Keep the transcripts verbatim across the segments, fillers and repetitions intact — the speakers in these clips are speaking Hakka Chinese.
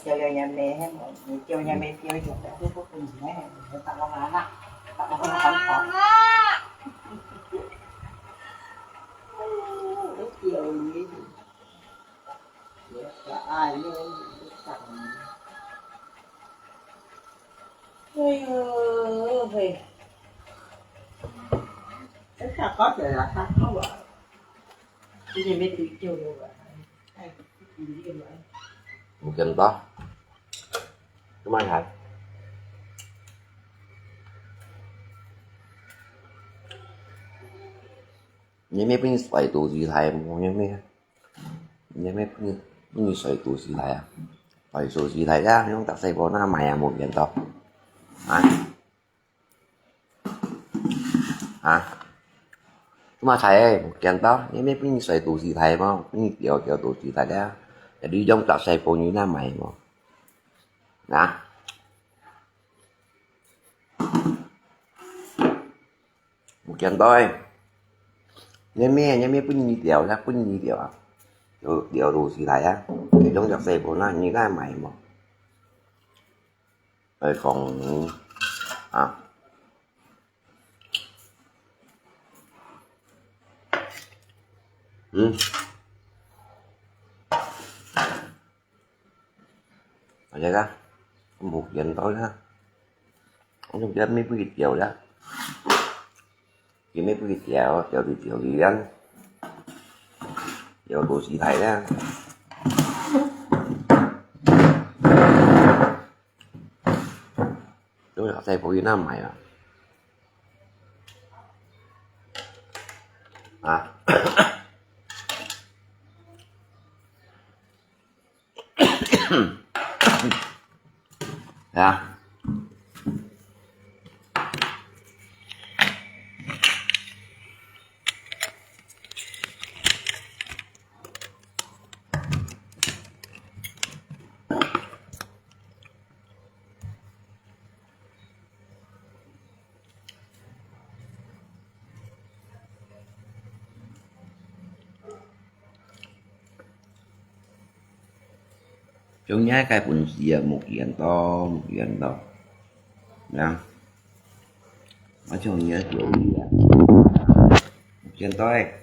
叫了也没，叫也没标准，就不分你，白浪啊啦，白浪很好。有标准，有可爱，有有长。哎呦嘿，这下搞起来还好啊，今天没对酒了啊。 無見到。做麼个？你乜分你睡肚屎大無？你乜，你乜分你，分你睡肚屎大啊？睡肚屎大啊！你用大細波那買啊，無見到。啊？ 啊？做麼个？無見到，你乜分你睡肚屎大無？分你吊吊肚屎大啊！你用大細波你那買無？啊？無見到欸！你乜，你乜分你吊啦，分你吊啊！吊，吊肚屎大啊！你用大細波那，你那買無？ 來講啊。嗯。大家看，無見到啦。我就覺得沒不一樣啦。 佢乜分佢吊，吊佢吊佢樣，吊肚屎大啦。都係在福建那買啊。啊。 呀。像你个本事啊，無見到，無見到。呀，我像你个條理啊，無見到欸。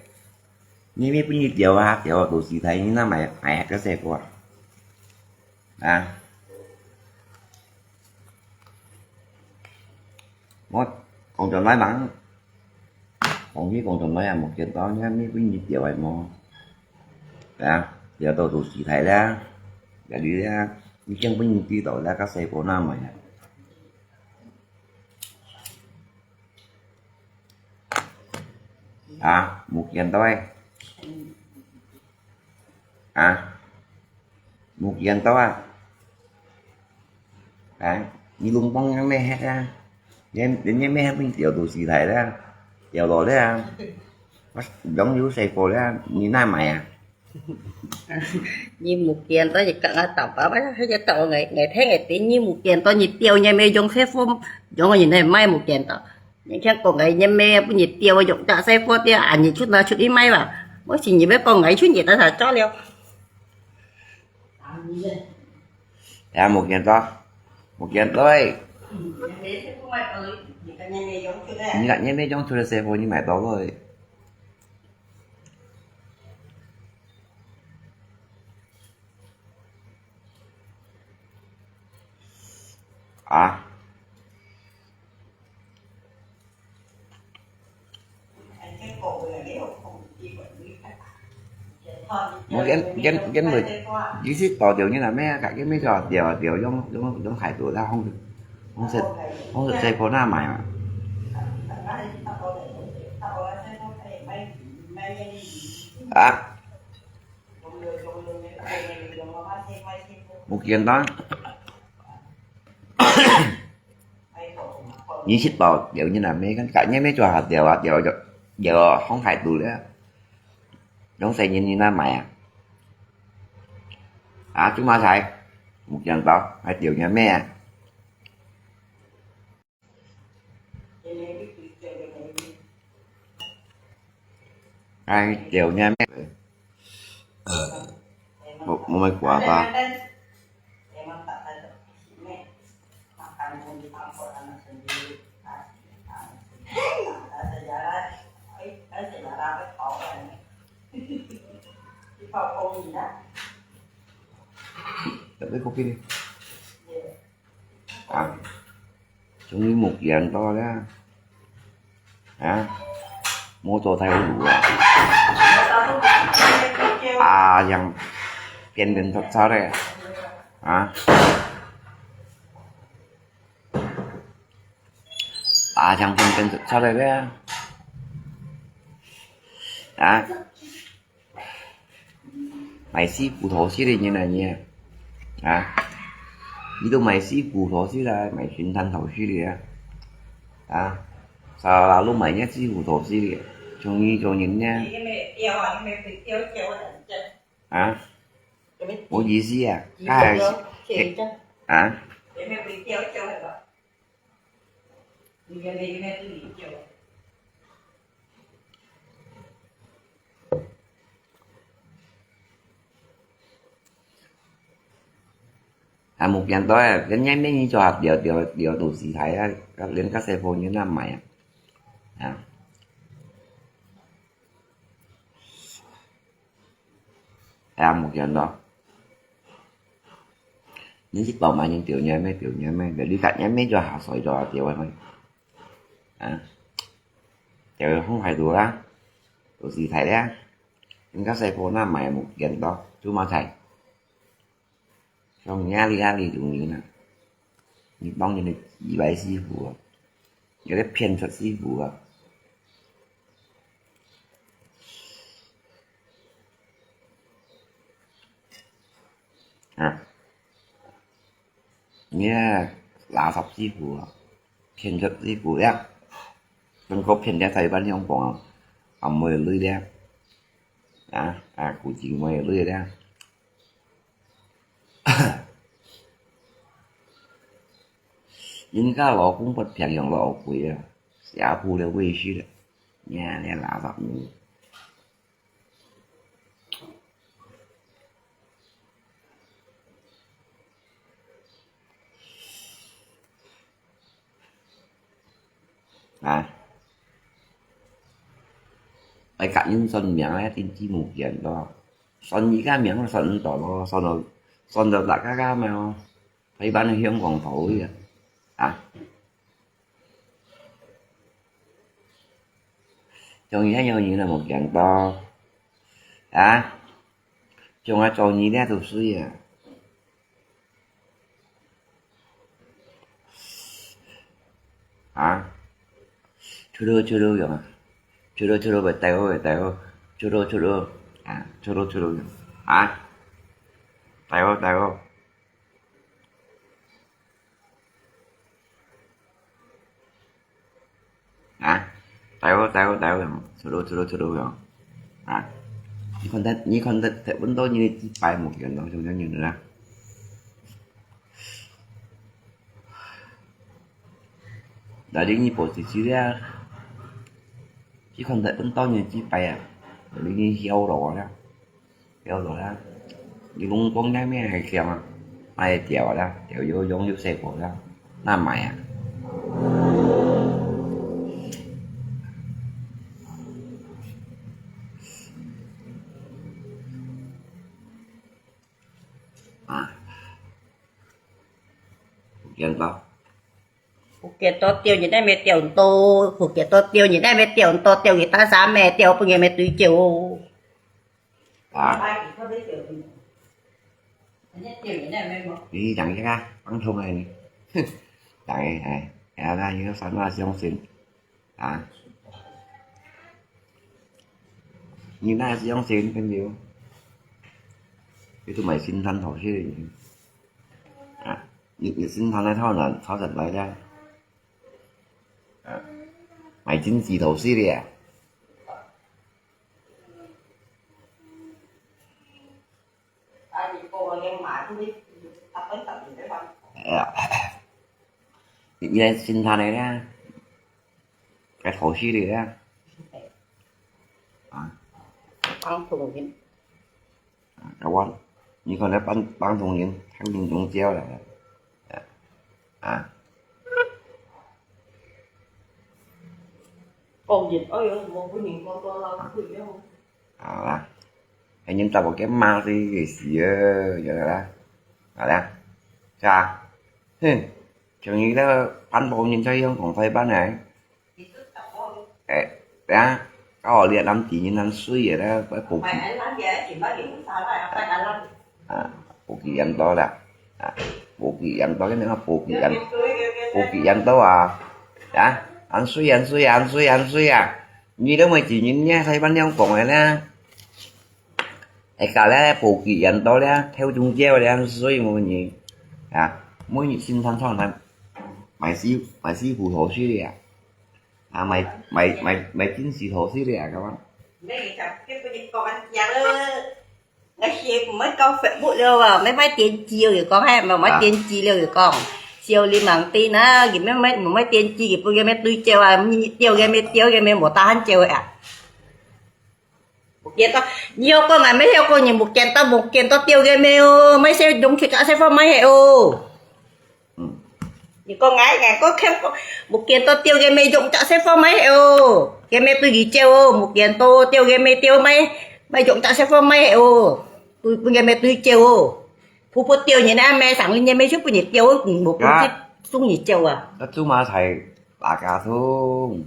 你乜分佢吊啊，吊到肚屎大，你那買，買个細个啊？啊？ 我講真話嘛，講起講真話啊，目前到你還沒分你吊个無？啊，吊到肚屎大啦，這裡啊，已經分你知道啦，較細个那買啊。啊，目前到欸。 啊，無見到啊。啊，你攏幫人咩核啊？人，人家咩核分你吊到肚屎大啦，吊落了啊。我養有細个了，你哪買啊？你無見到，你講啊，大爸爸，佢就講𠊎，𠊎聽𠊎知，你無見到，你吊，你乜用細貨，用人來賣無見到。 你聽講个，你乜分你吊个用大細貨吊，啊，你出拿出去賣吧。我是你乜講个，出你大大做了。啊，無見到，無見到欸。你看，你乜用出來細貨，你買到了欸。 啊。我跟，跟，跟佢，意思到條你那咩啊，佢咩就掉，掉，用，用，用態度啦，紅，紅色，紅色細貨那買嘛。啊。 無見到。你識到，掉你那咩，跟，跟你咩就好掉啊，掉就，掉啊，紅態度了。用細人你那買啊？啊，做麼个？無見到，還掉你咩啊？ 哎，掉你咩？呃，無，無麼个瓜吧。Tapi kopi ni. Ah, cuma mungkin tu lah. Ha? Mau tahu dulu lah. Ah, yang 變成出出來。啊？啊，像變成出出來个啊？啊？ 買西葡萄水个人啊，你啊，啊，你都買西葡萄水啦，買圣誕桃水个啊，啊，selalu買人家西葡萄水个，中意中人呢，啊，我意思啊，哎，啊，啊，目前都係，連外面你做下聊聊聊到時代啊，連个細朋友也買啊，啊。哎呀，目前都，你去搞嘛，你丢人咩，丢人咩，你个人咩就下水咗啊，丢啊咩，啊，丢空海度啦，到時代啦，你个細朋友也買目前都，做嘛菜。 像你啊，你啊，你中人啊，你當人个以為師傅啊，有个騙出師傅啊。啊，你啊，垃圾師傅啊，騙出師傅呀，中國騙了台灣香港啊，啊，無有鐳了，啊，啊，古今無有鐳了。 人家老公不平洋老鬼啊，下鋪了位置了，你啊，你垃圾人。 啊，愛甲人算命咧，真係無見咯。算你个命算毋到咯，算到算到大家家咩哦，陪伴香港頭去啊，啊，中意有人都無見到，啊，中啊中意咧都衰啊。 啊，出路出路用啊，出路出路會帶好會帶好，出路出路啊，出路出路用啊，帶好帶好。 啊，大好大好大好用，出路出路出路用。啊，你看得你看得得分到你的几百目标当中的人啦。那你你不是去了，你看得分到你几百啊，你你笑了啊。 了落啦，你讲讲个咩还强啊？买掉啦，掉又用又洗过啦，那买啊？啊，见到。 福建到釣，你那邊釣到，福建到釣，你那邊釣到，釣佢打啥咩？釣分佢咩對釣哦。啊。你等一下，放空啊你。等一下，哎，哎，那有什么相信？啊？你那相信朋友？你都买新山头去。 啊，你你身上那套呢，套出来的。啊，买进几头系列。哎呀，你你身上的呢？该头系列啊。啊。当同人。 啊，我，你看那帮帮同人，他们中招了，啊，啊，講人愛用，無分人講到老鬼樣。好啦，還人打我个罵這個事啊，有啦，好啦，是吧？哼，像你這個半途人才用講太慢呢。哎，等下，搞好你男仔人男水个咧，愛補給。啊，補給人多啦，啊，補給人多，跟你講補給人，補給人多啊，啊，恁水恁水恁水恁水啊！你都毋係一日呢，開飯了講个呢？哎，搞了補給人多了，偷中招了，恁水無人啊！每日新餐餐來買西買西湖頭去了啊！啊，買買買買金石頭去了啊，幹嘛？你就跟佢講恁樣咯。 𠊎係毋會搞Facebook了啊，毋會電視了，佢講，嘿，毋會電視了，佢講。少林人店啊，佢毋會，毋會電視，佢分佢乜對照啊，釣佢乜釣佢乜無tahan照啊。無見到，你要講啊，毋曉講，你無見到，無見到釣佢乜哦，莫使用去搞細貨買个哦。 嗯。你講𠊎，𠊎講，看講，無見到釣个乜用隻細貨買个哦，个乜對佢照哦，無見到釣个乜釣乜，乜用隻細貨買个哦，分分个乜對照哦。婆婆釣人啊，乜上面个乜就分你釣哦，無分佢送你照啊。該做麼个打假通？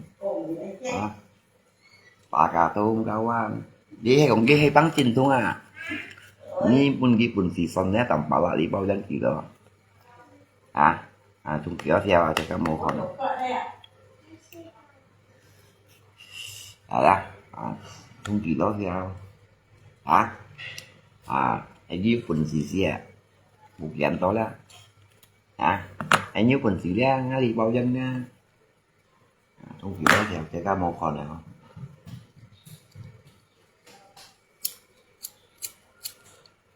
啊？ 打假通搞啊！你係講佢係放真通啊？你分佢本事算了，當巴拉你包養佢咯。啊？啊，從幾多條啊？這個無看啊。好啦，啊，從幾多條？啊？啊，還有本事些啊？無見到啦。啊？還有本事咧，哪裡包養呢？ 啊，從幾多條，這個無看了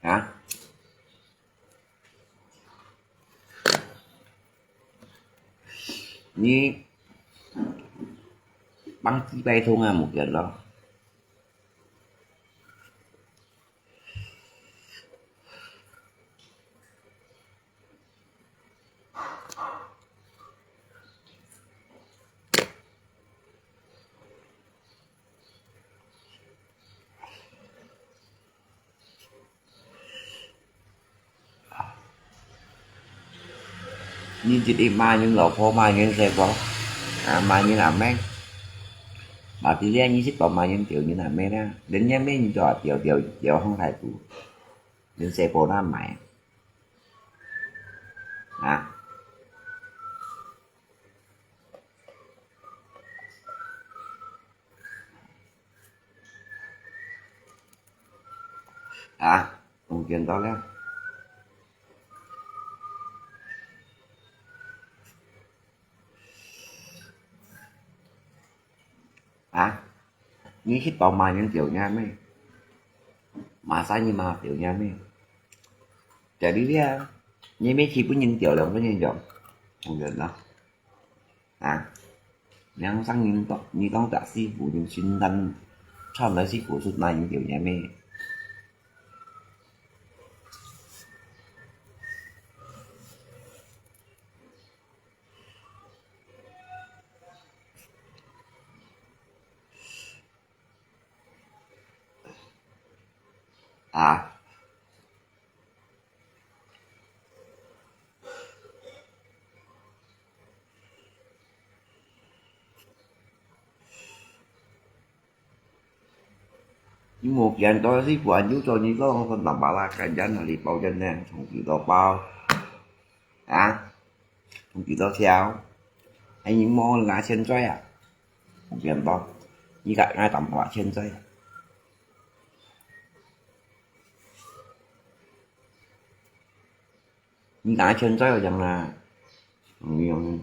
吼。啊？你放幾擺通啊，無見咯？ 你一日罵人老婆，罵人細婆，啊，罵人阿姆，罵到這你識講罵人丟人阿姆啦，連人阿姆你都愛丟丟丟放大肚，連細婆都毋愛，啊。 啊，無見到了。啊，你去包罵人丟人阿姆，罵啥人罵丟人阿姆？在這裡啊，你乜去分人丟了，分人用，無見到。 啊，兩三年當，你當大師傅，你身段穿來是古術，那你就也咩？啊。 你無見到是還有做你講，講南巴拉看見哪裡包緊呢，從幾多包？啊？從幾多條？還有無拿錢財啊？無見到，你講拿當多錢財啊？ 你拿錢財有用啦，無用。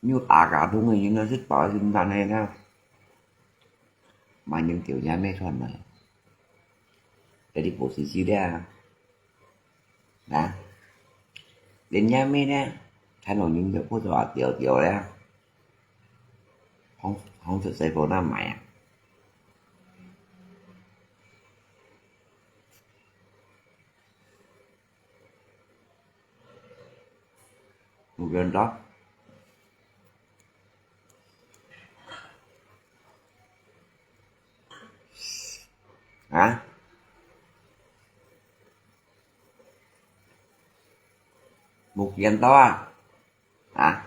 你有打假通个人啊，係包心肝个啦，萬人丟人也無穿嘛，這裡無事事个啊。 啊，連人也咩呢，看到人就不知話丟丟了，放，放出細婆那買啊。遠到。啊？無見到啊？啊？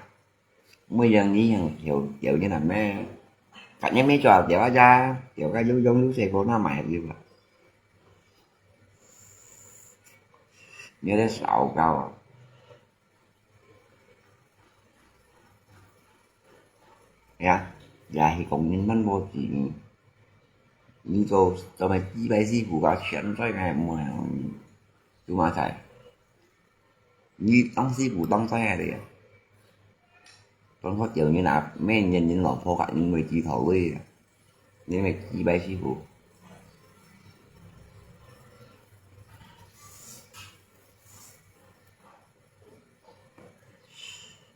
每樣你行條條你那咩？隔日咩做條啊？條个有用有勢个，那買有啊？你在燒高啊？ 呀，也係講人蠻無知呢。你做，做麼个幾百師傅个錢在該無啊？做麼个？你當師傅當在哪裡啊？當好叫人啊，每年人老婆个人會知道个，你乜幾百師傅。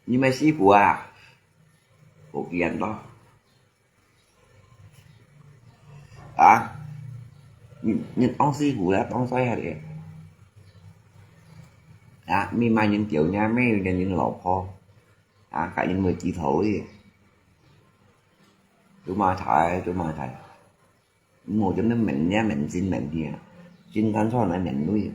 你乜師傅啊？無見到。啊？你，你當師傅啊，當衰啊你。啊？你買人條呢，買人人老婆。啊？該人會知道个。做麼个？做麼个？ 無，真个明呀，明真明去啊，真單純來明佢。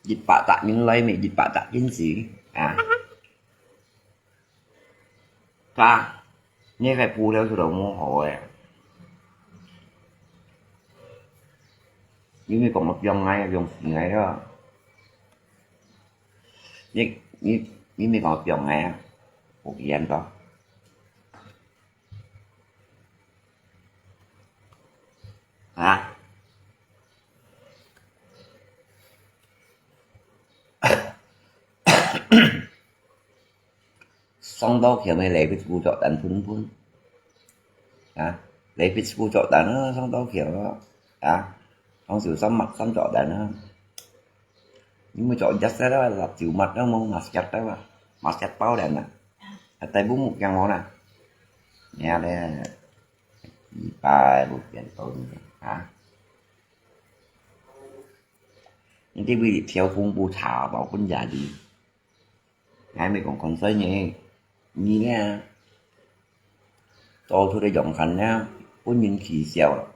一百隻人來，乜一百隻金子啊！他，你个布料出來無好个，你咪講我放𠊎，放死𠊎了。 你，你，你咪講放𠊎啊，無見到。啊？上到橋个禮品布著等分分。啊？禮品布著等啊，上到橋啊。啊？當時三萬三著等啊。 你會著一隻色啦，蠟燭襪都無，masket都啊，masket包等啊，大部分無驚我啦。你看咧，一百五千多年啊，你這位調風不查，保分家裡，你還沒講看衰呢，你呢，做出來用看呢，分人恥笑了。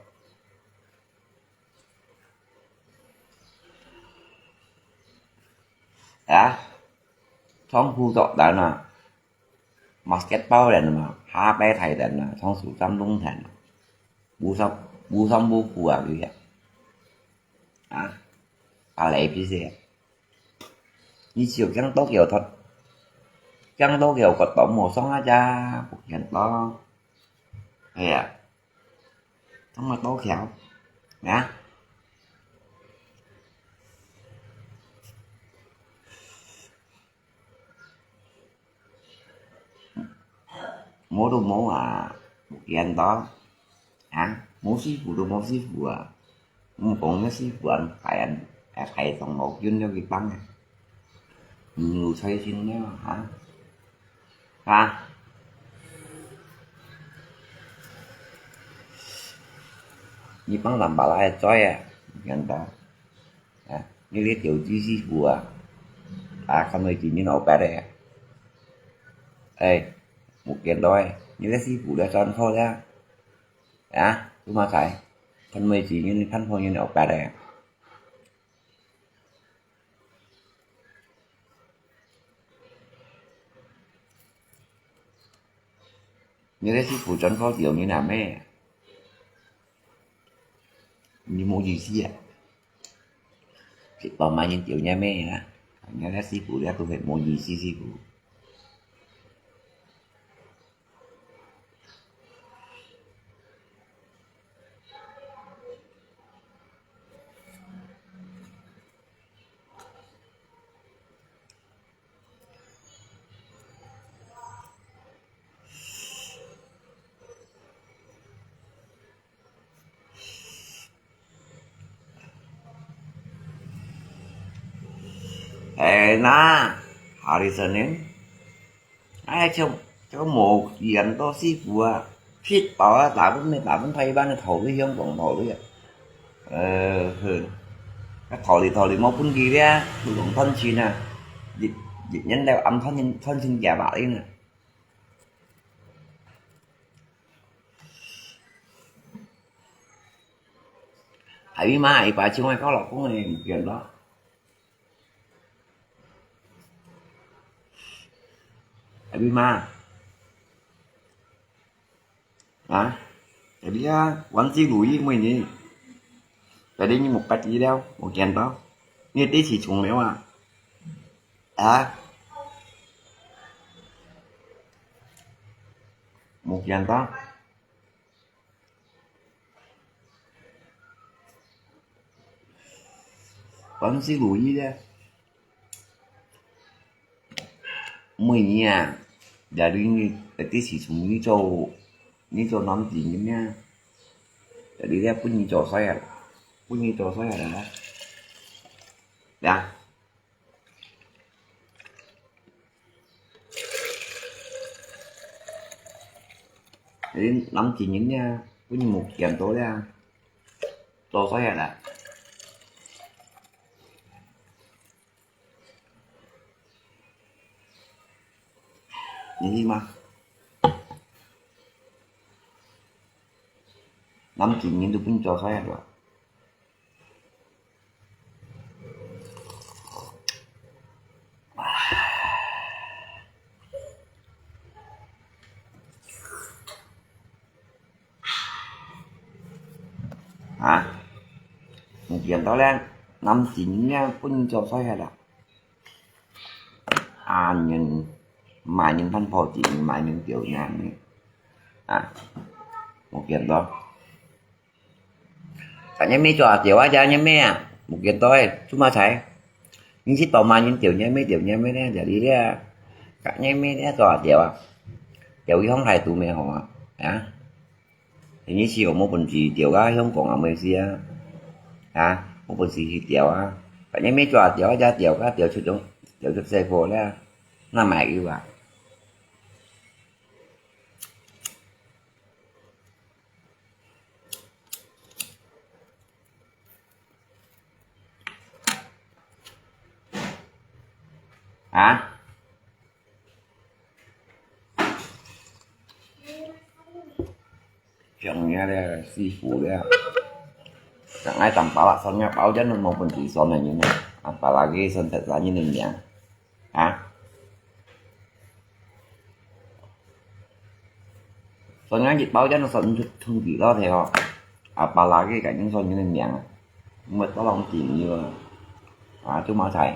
啊？長褲著等啊，masket包等啊，下擺大等啊，長褲衫攏等啊，無衫，無衫無褲啊，佢啊。啊？啊，來屁事啊！你只有驚到橋脫，驚到橋骨頭無爽啊，咋不見到？哎呀！ 當我多巧，啊？無都無啊，無見到，啊？無師傅都無師傅啊，毋講个師傅恁大恁，還大上老君了佢幫啊。 你有財神了，哈？啊？你幫人把拉仔追啊，見到？啊？你這條子師傅啊，啊，看到今日老伯咧，哎，無見到哎，你這師傅咧轉好咧，啊？做麼个？看到今日看到人老伯咧。 你个師傅轉好條你那咩？你無意思啊？食飽買人條你咩啊？你个師傅這都係無意思師傅。 哎，那，hari Senin，哎，就，就無見到師傅啊，食飽啊，打分咩，打分排班个頭路，香港頭路啊。呃，哼。該逃離逃離無本事咧，都用斷親啊！日日日了暗斷親斷親假白呢。阿姨媽，一把青蛙搞老公个，毋見了。阿姨媽。 啊，這裡啊，萬事如意，每日。這裡你目白醫療，無見到。你第四重了啊？啊？無見到。萬事如意咧。 每日啊，這裡你，呃，第四重你做，你做男子人啊，這裡咧分你做衰啊，分你做衰啊啦。呀。這裡男子人啊，分你目見到咧，做衰啊啦。 你去嗎？男子人都分你做衰啊，對吧？啊，你見到咧，男子人咧分你做衰啊啦。 啊，人，罵人番婆子，罵人丟人呢。啊，無見到。啊，你乜做啊，丟啊，你乜啊，無見到欸，做麼个？你去到罵人丟人乜丟人乜咧，這裡咧，啊，你乜咧做啊，丟啊，丟一項態度乜好啊，啊。 你試過無本事釣啊，香港啊，無事啊，啊，無本事去釣啊，反正乜抓釣啊，就釣啊，釣出種，釣出細貨啦，那買有啊。啊？ 像你个師傅个，像愛當巴拉算个，包真都無本事算个人呢，啊，巴拉个算得啥人个名？啊？算个一包真都算毋出通知到忒哦，啊，巴拉个肯定算人个名啊。 毋會多人信你啊，啊，做麼个？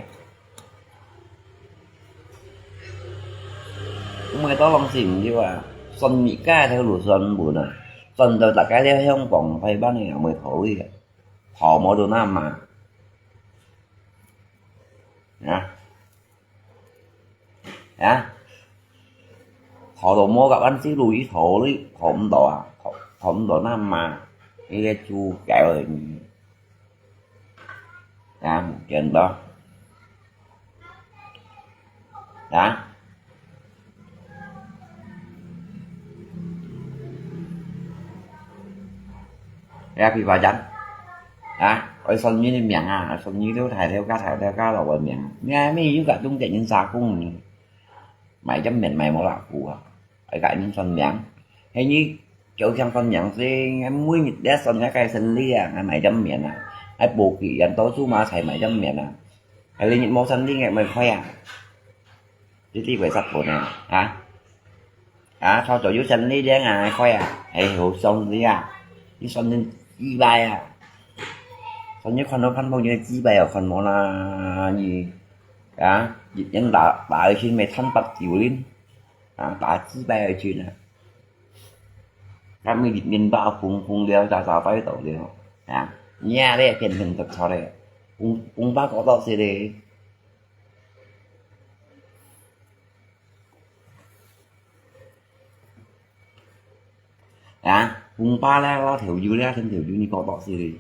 毋會多人信你啊，算命个頭路算毋穩啊，算到大家咧香港、台灣个也毋會逃去个，逃無到那嘛。啊？ 啊？逃到無个，萬事如意逃哩，逃毋到啊，逃，逃毋到那嘛，你个豬狗个你。啊，無見到。啊？ Ya, pi pajan. Ha, oi son nyi ni miang ha, son nyi tu thai thêu ka, thai thêu ka lo oi miang. Ni ai mi yu ka tung tek nyin sa kung ni. Mai jam mian mai mo la ku ha. Oi ka nyin son miang. He nyi, kiu kiang son miang si, ngai mui nyi tia son ngai kai sen li ha, ngai mai jam mian ha. Ngai bu ki yan to su ma sai mai jam mian ha. Ngai li nyi mo sen li ngai mai khoi ha. Ti ti kuai sat pun ha. Ha? Ha, thâu tau yu son li liang ha, khoi ha. Hei, hô son li ha. Nyi son nyi chi bai ha. Son nyi khuan lo phan phong nyi chi bai ha, khuan mo la nyi. Ha, yit yan ta, ta yu chin mei than pat kiu lin. Ha, ta chi bai yu chin ha. Ka mi yit min ba phung phung liao, ta ta bai tau liao. Ha, nya le, pian pian tak chau le. Phung, phung ba ko to si le. Ha, phung ba le, lo thêu yu le, thêu yu ni ko to si le.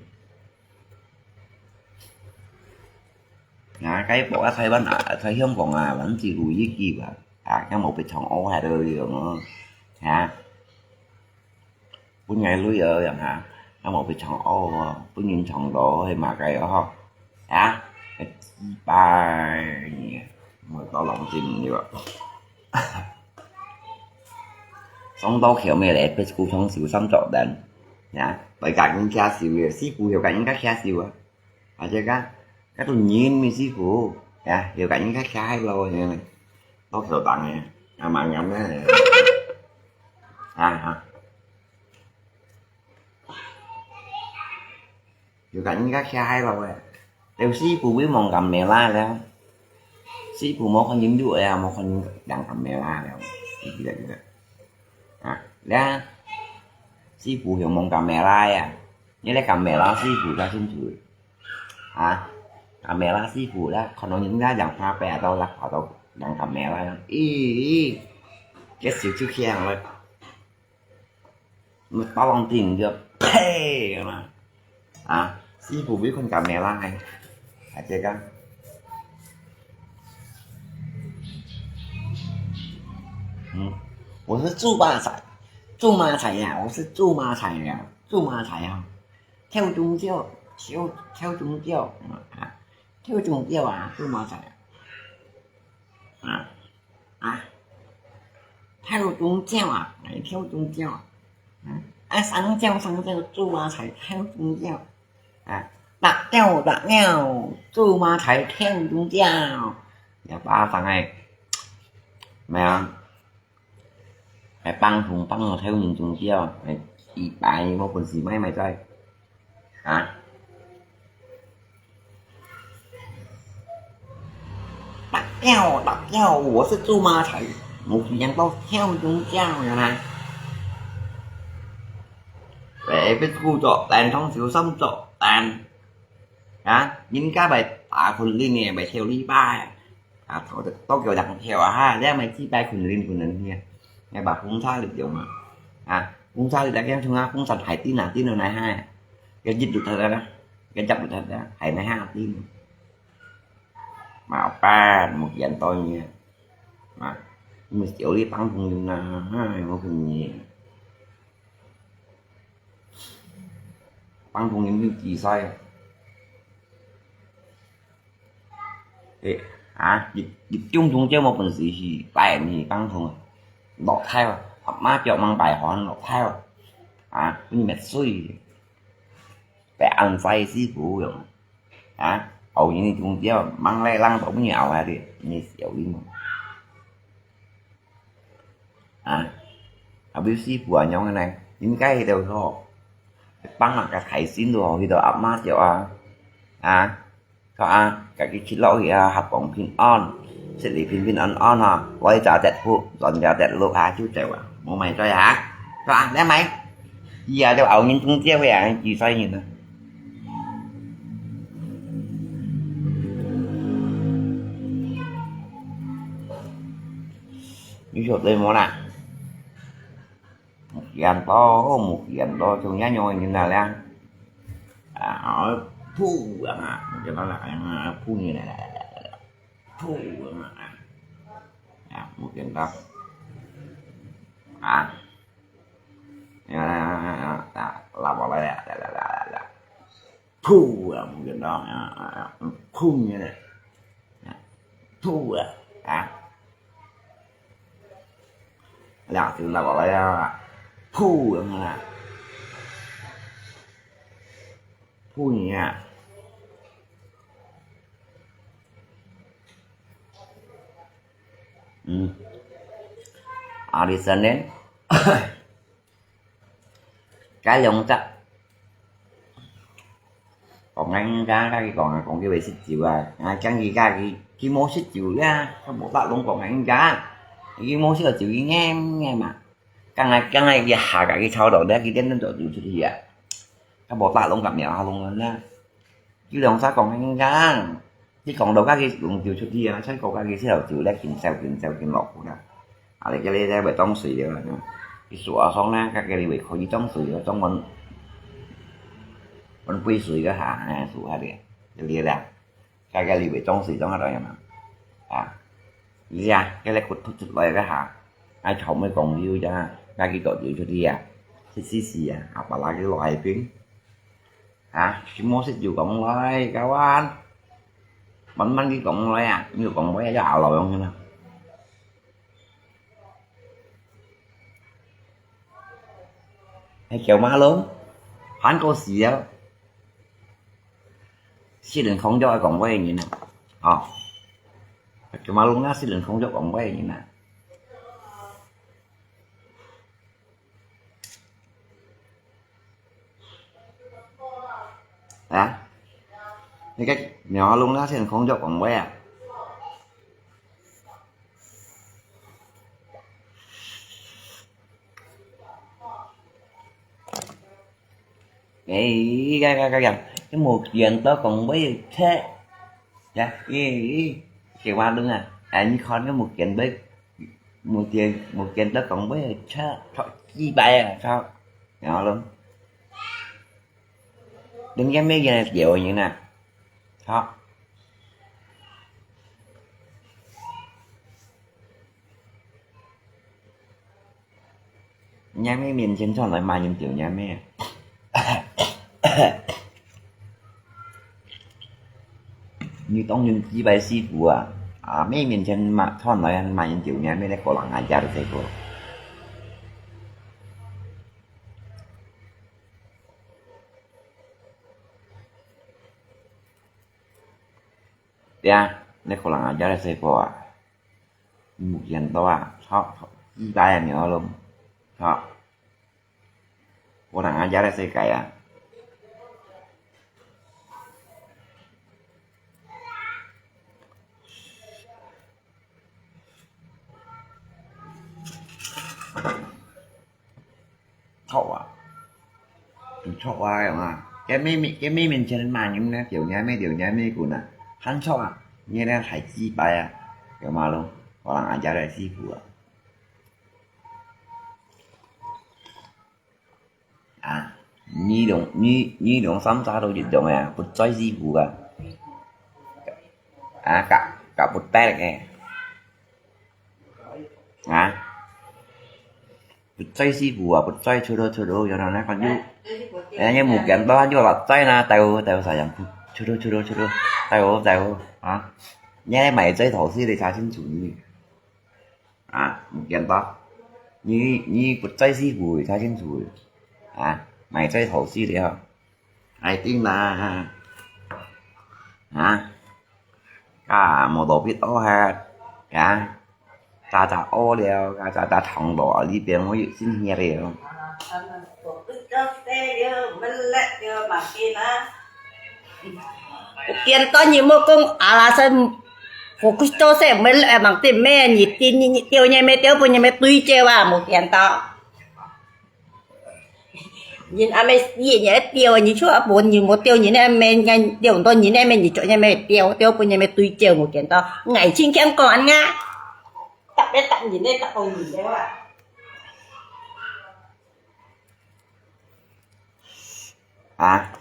Ha, cái bộ ở Thái Văn à, Thái Hiông còn à, vẫn chỉ lùi với kỳ và à, cái một cái thằng ô hai đôi rồi nó. Ha. Bún ngai lui ở yang ha, ha một cái thằng ô, bún nhìn thằng đó hay mà cái đó. 啊，雞巴，我到龍井了。上到橋尾來，別個通宵三作燈，呀，大家人家燒个，師傅又家人家家燒啊，啊，這个，該種人咪師傅，呀，又家人家家嗨咯，到橋頂个，啊，慢慢个，啊，啊。 有个人家下海了喂，有師傅會望camera了，師傅無看人有啊，無看人用camera了，你記得記得啊？了，師傅用望camera啊，你來camera師傅較清楚啊，camera師傅啦，看到人家用花白到啦，跑到用camera了，咦，咦，這手就響了。 我打王定就呸嘛，啊，師傅會看camera个，啊，這个，嗯，我是豬麻菜，豬麻菜呀，我是豬麻菜呀，豬麻菜呀，跳中叫，跳跳中叫，啊，跳中叫啊，豬麻菜，啊。 啊，跳中叫啊，哎，跳中叫啊，啊，啊，生叫生叫，豬麻菜跳中叫啊，白鳥白鳥，豬麻菜跳中叫，也巴掌哎，咩啊？還放風放到跳人中叫，哎，一擺無本事買買在。 啊？白鳥，白鳥，我是豬麻菜，無聽到跳中叫了啦。哎，別個作燈，通宵三作燈。啊，人家會打訓練个，會跳禮拜。 啊，到到叫人跳啊哈，這樣咪幾百群人群人去啊，要把風沙里用啊，啊，風沙里來講像啊，風沙海頂啊，頂到來哈，要入入它啦，要入入它啦，海來哈頂，冇辦，無見到你啊，啊，你小弟幫朋友啊，哈，無可能，幫朋友有幾歲啊？ 誒，啊，一一中中間無本事去拜你當中，落太啊，阿媽腳mang拜寒落太啊，啊，你滅水，拜安在師傅用，啊，後日你中間mang來浪到你熬下去，你小心。 啊，後尾師傅啊，仰个呢？應該去到吼，幫人家開心咯，去到阿媽腳啊，啊，好啊，家己去落去啊，合講平安，食你平平安安哈，來隻跌苦，轉隻跌祿啊，就走啊，無買罪啊，好啊，來買。 佢啊，就後面中招个啊，幾歲人啊？你曉得無啦？目前到，目前到，像這樣个人啊，啊，好，噗啊，目前到啦，啊，噗你來來來來來，噗啊，啊，目前到，啊。 啊，拉落來啊，啦啦啦啦啦，噗啊，毋見到啊，啊，啊，嗯，空个咧，啊，噗啊，啊，兩條拉落來啊，噗啊，噗你啊，嗯，啊，你真个。 該兩隻。講人家，該佢講啊，講佢會食酒啊，啊，講佢家己，佢無食酒呀，佢無打攏講人家，佢無食酒，佢黏黏嘛。講啊，講啊，佢下家己吵到咧，佢點點就走出去啊。佢無打攏甲苗下攏人啦。 佢兩儕講緊講，佢講到家己用酒出去啊，所以講家己先有酒咧，緊走緊走緊落去啦。啊，你這裡咧會當水了啦，佢說啊爽啦，家己會可以當水了，當碗碗杯水个哈，哎，說下咧，這裡啦，家己會當水當下來嘛，啊，你啊，這裡骨頭出來个哈，哎，頭尾講究呀，家己倒酒出去啊，食死死啊，啊，把那個落海冰。 啊，什麼事就講來，kawan。慢慢去講話啊，你有講話啊，就好了，用啦。係狗馬路，還過時啊，四輪孔雀愛講話个人啊，哦，狗馬路那四輪孔雀講話个人啊。 啊？你个苗阿龍那先講咗講話啊？哎，呀呀呀呀，你無見到講話个車？呀，咦，咦，小馬龍啊，哎，你看你無見到，無見，無見到講話个車，操，幾擺啊，操，苗阿龍。 人家乜人个條人啊，好。人家乜面前傳來罵人條人乜。你當人幾擺師傅啊？啊，乜面前罵，傳來罵人條人乜，你個人啊，也係個。 呀，你可能啊，也來細個啊，你無見到啊，操，操，幾代啊，苗阿龍，操，可能啊，也來世界啊。 臭啊！很臭啊，有嗎？該妹妹，該妹面前罵人呢，丟人咩，丟人咩滾啊，很臭啊！你那還雞掰啊，有嗎咯？我人阿家的師傅啊。啊，你兩，你，你兩三隻都一樣啊，不在師傅啊。啊，搞，搞不得个。啊？ 不在師傅啊，不在，出咯，出咯，有人來看就，哎，你無見到就落在那，大哥，大哥，sayangku，出咯，出咯，出咯，大哥，大哥，啊，你還買在頭市的查清楚你，啊，無見到，你，你不在師傅的查清楚，啊，買在頭市的哦。 I think啦，啊，啊，無道理屙下，啊，早早屙了，啊，早早躺落，你變我有新血了。有見到你莫講alasan，fokus做事，莫，哎，忙啲咩？你，你，你，你，丟你咩，丟分你咩對焦啊，無見到。 人阿姆死，人愛丟，人就愛分人無丟，人阿姆，人丟毋到，人阿姆，人做人阿姆丟，丟分人阿姆對焦，無見到。𠊎親強講恁啊，特別答人咧，答應人咧哇。啊？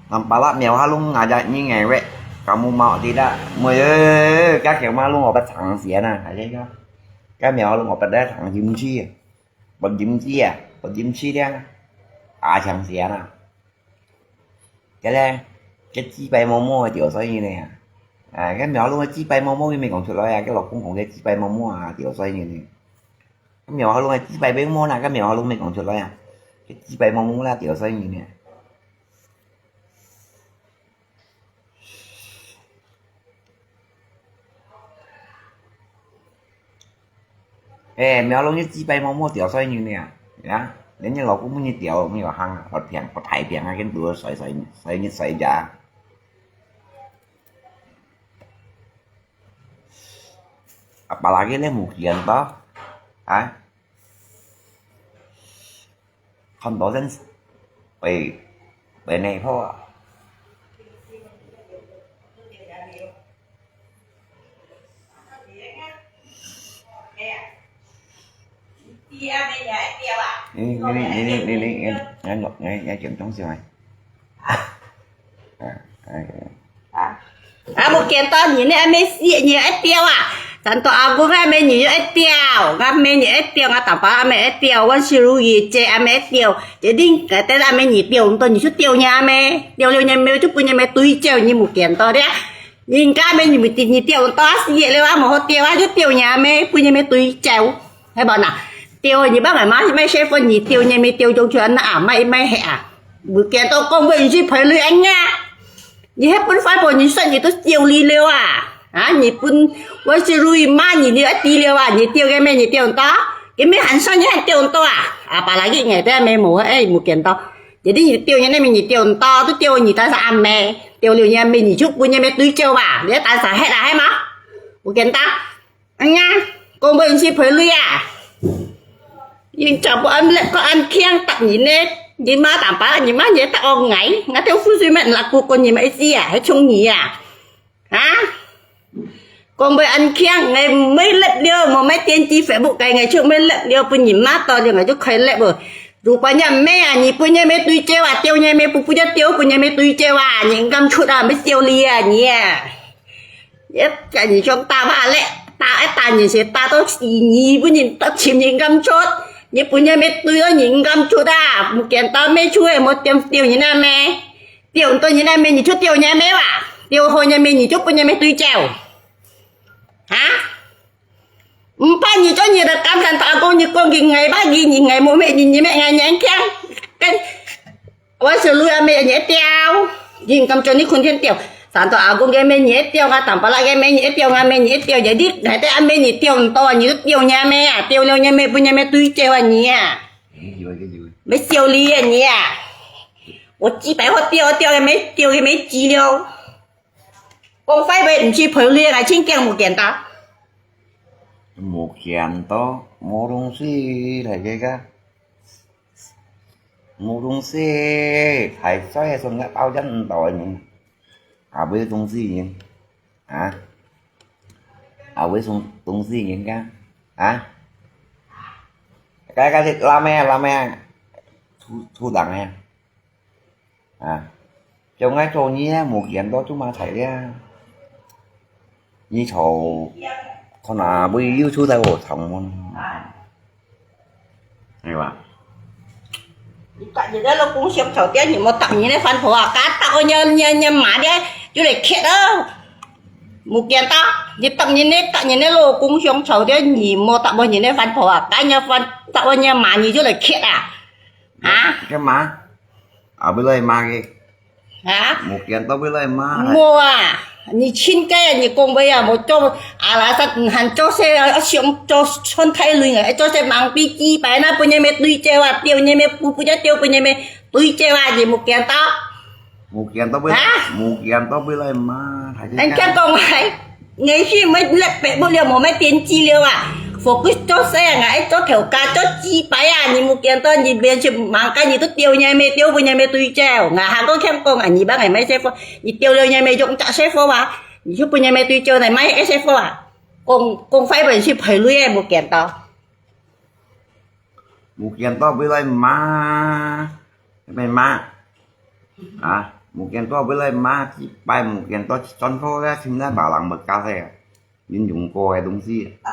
Nampaklah mèo halung ngajak nyi ngewek, kamu mau tidak? Mui, kakek malu obat sangsian ah, aja ka. Ka mèo halung obat dah sang jimci, obat jimci ah, obat jimci dia, ah sangsian ah. Cái này, cái chi bay mô mô tiểu xoay như này à? À, cái mèo halung chi bay mô mô mình còn chuột lôi à, cái lộc cũng còn cái chi bay mô mô à, tiểu xoay như này. Cái mèo halung chi bay mô mô nè, cái mèo halung mình còn chuột lôi à. Cái chi bay mô mô là tiểu xoay như này. Eh, mèo halung chi bay mô mô tiểu xoay như này à? Ya, đến như lộc cũng như tiểu, như hăng, bật phèn, bật thái phèn, cái đuôi xoay xoay, xoay như xoay giá. Apalagi leh mù kiên to. Hả? Khon to sen. Ê, bên này thôi. Nè, nè, nè, nghe, nghe, nghe, nghe, nghe, nghe, nghe, nghe chuyện trống xíu này. À, à, à. Hả? À, một kiện to nhìn này, em mới xịa nhìn em tiêu à? Santo Agung，𠊎姆你就會吊，𠊎姆你會吊，𠊎大伯阿姆會吊，萬事如意姐阿姆會吊，一定該兜阿姆你吊毋到，你就吊你阿姆，吊了你姆就分你姆對照，你無見到的。人家阿姆你，你吊毋到啊，死了啊，無好吊啊，就吊你阿姆，分你姆對照，係無呐？吊你爸爸媽媽食飯，你吊你姆吊中去啊，那啊，買買係啊，無見到講分你去賠罪啊。 你係分壞婆，你算你都丟你了啊？啊，你分萬事如意罵你，你愛知了啊？你丟个咩？你丟到？个咩還算你還丟到啊？啊，把那个眼袋没摸，哎，没见到。Jadi你丟你那边你丢到，都丢你但是阿妹，丢了你阿妹，你就分你阿妹对焦吧，你要打啥黑啊，黑吗？没见到。 哎呀，講分你去賠罪啊！你做不恁叻，講恁強答人呢，你媽打把，你媽也答我矮，𠊎條富水乜laku講你乜意思啊，還衝你啊？啊？講分恁強，𠊎毋會lep了，無買電子Facebook个，𠊎就毋會lep了，分你媽到了，𠊎就開lep了。如果你阿妹啊，你分你阿妹對焦啊，丟你阿妹，不不要丟，分你阿妹對焦啊，你敢出啊，乜笑你啊，你啊！ 一个人想打爸咧，打一打人是打到死，你分人打，尋人敢出，你分人乜對到人敢出啊？無見到咩出个，無丟丟人阿妹，丟到人阿妹，你就丟人阿妹哇，丟好人阿妹，你就分人阿妹對焦，哈？毋怕你做你个感嘆，打講你講佢矮吧，佢人矮無咩，你你乜矮人強，跟 萬事如意阿姆你會吊，你敢做你坤天吊。Santo Agung个姆你會吊，啊，Tampalak个姆你會吊，啊姆你會吊，jadi哪个阿姆你吊毋到啊？你就吊你阿姆啊，吊了你阿姆分你阿姆對焦啊你啊，乜笑你啊你啊！我幾百號吊吊个姆，吊个姆知了。講壞話毋使賠你，𠊎真驚無見到。無見到，無東西來个个。 無東西，大細个時節包真毋到个人，也無東西人，啊？也無東東西人个，啊？該該係拉咩啊，拉咩啊？土土人啊，啊？像𠊎做你啊，無見到做麼个咧？你做，看啊，會有出在我頭毛。 係哇？你答你个老公想吵架，你莫答你个番婆啊！該答我你你你媽个，就來खेত啊！無見到，你答你个答你个老公想吵架，你莫答我你个番婆啊！該你番答我你媽，你就來खेত啊！啊？幹嘛？啊，不來罵个。 啊？無見到會來罵。無啊，你親个，你講話啊，無做阿拉薩還做事啊，想做穿太累啊，做事忙比幾擺，那分人咩對焦啊，丟人咩，不不叫丟分人咩對焦啊，你無見到？無見到會，啊？無見到會來罵，還是恁樣講話。 𠊎係毋係lek pek不了，無買電子了啊！Fokus做事啊，𠊎愛做頭家，做雞排啊！你無見到，你面前忙个，你都丟人咩，丟分人咩對焦。𠊎還講欠講啊，你幫𠊎買細貨，你丟了人咩用隻細貨啊？你就分人咩對焦，來買个細貨啊？講講壞話去賠罪个，無見到。 無見到會來罵，會罵。啊，無見到會來罵，幾擺無見到轉頭咧，尋來別人物件个，恁用過个東西。啊？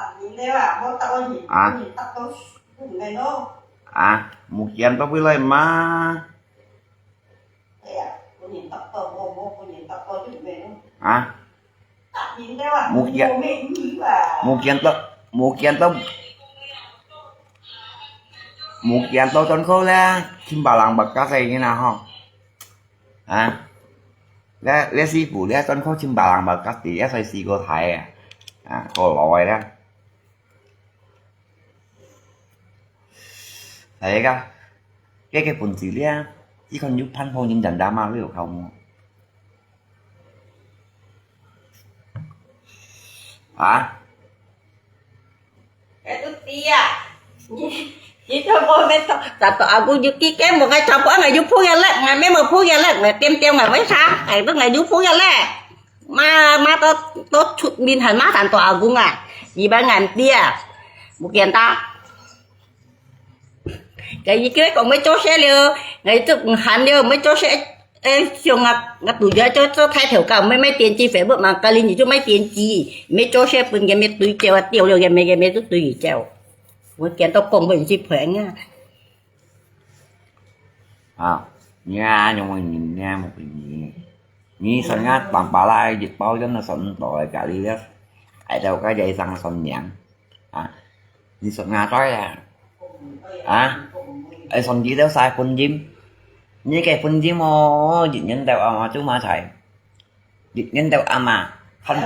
啊，無見到會來罵。 啊？無見，無見到，無見到，無見到轉頭咧，尋別人物件个人啊吼。啊？這這師傅咧轉頭尋別人物件，第一歲四個太啊，啊，過老个咧。 係个，該个本子咧，只看有盼望人人打罵都有靠摸。啊？該都知啊，你你做麼个做，Santo Agung有幾間無个做，𠊎有鋪个咧，𠊎乜無鋪个咧，𠊎點點𠊎為啥？𠊎都𠊎有鋪个咧。 罵罵到到出面還罵Santo Agung啊，你把俺爹啊，無見到。該一個講要做事了，𠊎就毋閒了，要做事，哎，像啊，啊，對啊，做，做大頭家，毋係賣電子Facebook嘛，隔日你就賣電子，毋係做事分佢，毋係對焦啊，掉了佢，佢，佢就對焦。𠊎見到講，𠊎就去騙啊。啊，你啊，用个人呢，無个人。你算啊，當巴拉一包，真的算唔到个，隔日个，哎，到該个一張算命。 啊，你食牙膏啊？啊，愛上幾多晒婚姻？你个婚姻哦，一年到暗啊，做麼个？一年到暗啊，看，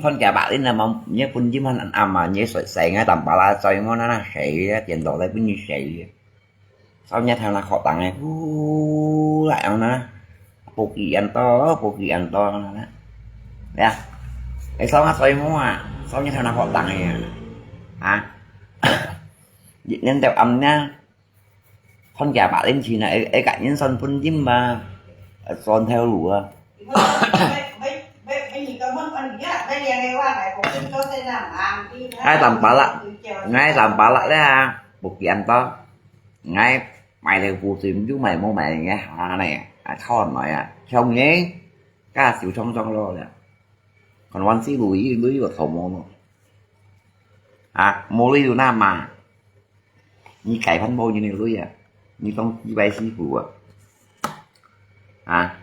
看假白領啊嘛，你婚姻還暗啊，你睡，睡啊，當巴拉睡，我那那睡啊，顛倒來分你睡啊。 sau nhét theo là khó tặng này, hú lại ông nó, bố kỳ ăn to, bố kỳ ăn to nó đó. Ya, cái sau nó xoay mua à, sau nhét theo là khó tặng này à. Hả? Nên theo âm nha. Con gà bả lên thì là, ấy, ấy cả những son phun dím mà, son theo lũ à. Ai tắm pá lạ, ngay tắm pá lạ đấy à, bố kỳ ăn to. Ngay, mày là bố tìm chứ mày mua mày nghe hả này, à, thon nói à, không nhé. Cả xíu trong trong lo lẹ. Cònวันสิบ lui, lui vào thầu mua nó. À, mua lui tụi nam mà. Nhi cái phân bố như này lui à. Nhi tông chi bay si phủ à. À.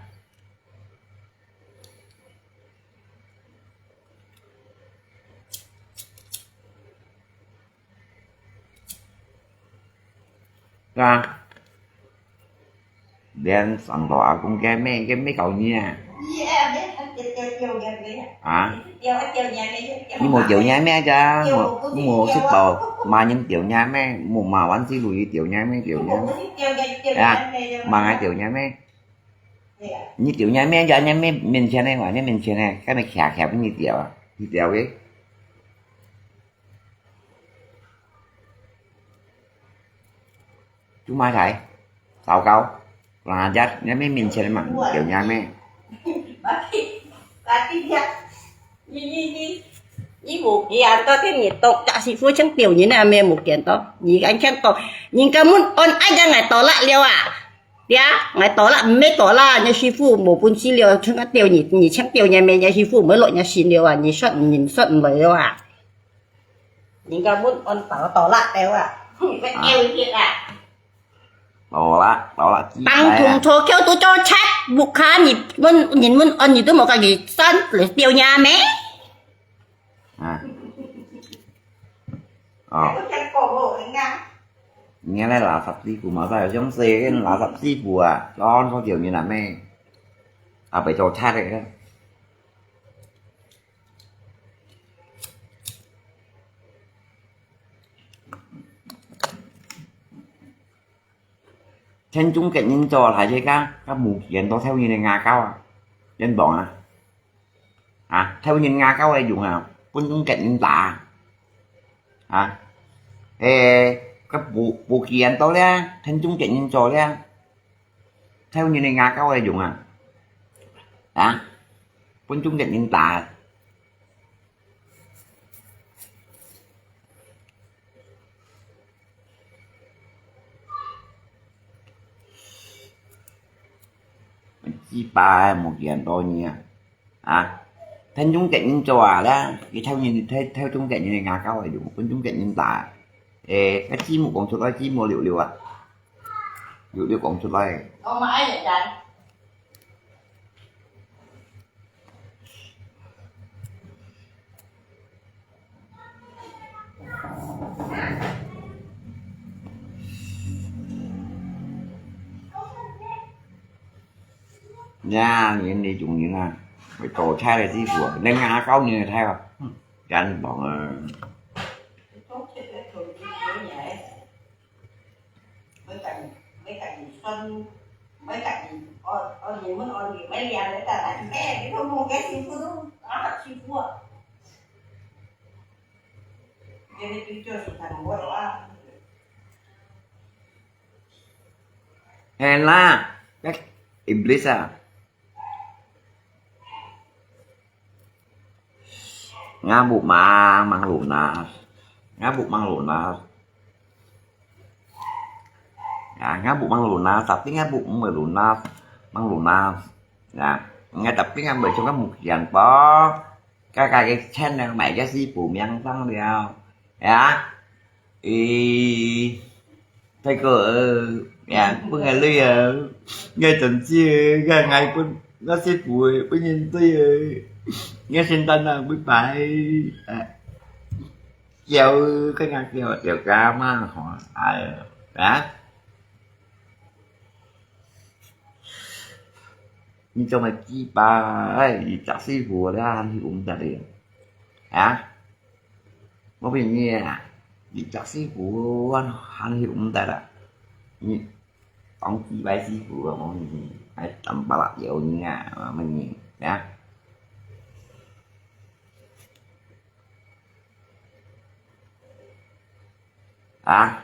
Ra. Đến sang đó à, cũng cái mẹ, cái mẹ cậu nhỉ à? Hả? Nhi mù tiểu nhai mẹ cha, mù, mù xích bảo, mà nhân tiểu nhai mẹ, mù mà วันสิบ lui tiểu nhai mẹ, tiểu nhai mẹ. À, mà ngay tiểu nhai mẹ. Nhi tiểu nhai mẹ cha, nhai mẹ, mình xem này, mà nhai mình xem này, cái mẹ khả khả với nhi tiểu à, nhi tiểu cái. Chú mai thầy, tao cáo, là dắt, nhá mấy mình xem mà, kiểu nhá mấy. Bà tí, bà tí nhá. Nhi, nhi, nhi. Nhi mù kiên to, thế nhi tộc chả sĩ phu chẳng tiểu nhi nè, mẹ mù kiên to. Nhi anh khen to. Nhi cái muốn ôn ai ra ngài to lạ liêu à? Tia, ngài to lạ, mẹ to lạ, nhà sĩ phu mù phun sĩ liêu, chẳng tiểu nhi, nhi chẳng tiểu nhà mẹ nhà sĩ phu mới lội nhà xin liêu à, nhi soát, nhi soát mời liêu à. Nhi cái muốn ôn tao to lạ liêu à. Cái à. Yêu thiệt à. Tao lạ, tao lạ chi. Tăng thùng thô kéo tụ cho chắc, bục khá nhi muốn, nhi muốn ôn nhi tụ một cái gì sẵn, lưỡi tiêu nhà mẹ. À. Ờ. Nghe lẽ là sắp xí của mà sao giống xe cái là sắp xí của, cho nó có kiểu như là mẹ. À, phải cho chat đấy. Then chung kết nhân cho là dễ cá, cá mù kiện đó theo như này ngà cao à. Nhân bọn à. À, theo như ngà cao ai dùng à, phun chung kết nhân ta. À. Ê, cá bù, bù kiện đó lẽ, then chung kết nhân cho lẽ. Theo như này ngà cao ai dùng à. À. Phun chung kết nhân ta. Chi ba một kiện to nhỉ. À, then chung kết nhân cho à đó, cái theo như, theo, theo chung kết như này ngà cao ai dùng, phun chung kết nhân ta. Ê, cái chi một con số đó chi một liệu liệu à. Liệu liệu con số đó. Có mà ai vậy trời? Nha, nhìn đi chúng như là phải tổ chai là gì của nên ngã cao như thế à. Gắn bọn ờ, Mấy cạnh, mấy cạnh xuân, mấy cạnh, ôi, ôi, nhiều món ôi, nhiều mấy lia đấy ta lại nghe, cái không mua cái xì phú đúng, đó là xì phú. Cái này tôi chưa sụt thành mua đó. Hèn là, các iblis à. Ngabuk mang, mang lunas. Ngabuk mang lunas. Ya, ngabuk mang lunas, tapi ngabuk mui lunas. Mang lùn à, à, ngay tập cái ăn bởi chúng các một hiện đó, cái cái cái chén này mày cái sĩ pù miếng tăng liao, à, ý, thấy cô, à, bữa ngày lui à, ngay tuần chi, ngay ngày bữa nó sĩ pù, bữa nhìn tôi, ngay sinh tân à, bye bye, à, kiểu cái ngà kiểu kiểu cá mà họ, à, à. Ni cuma kibai, icak sifu dah han hium tadi. Ha? Mau punya ni, icak sifu han hium tadi. Ni tong kibai sifu mau ni, ai tampalak yau ni ah, mau ni, ya. Ha?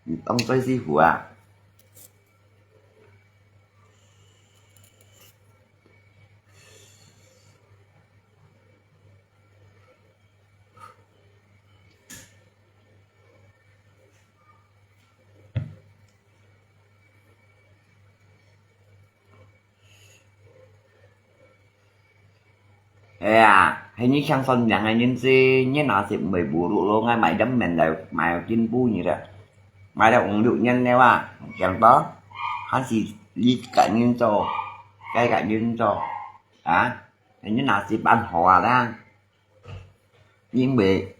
Ni tong cai sifu ah. 哎呀，係你想算命个人知，你那時毋會無路咯，𠊎買點面來買進步你了，買了五六年了啊，想到，還是你个人做，該个人做，啊，係你那時辦好啊啦，因為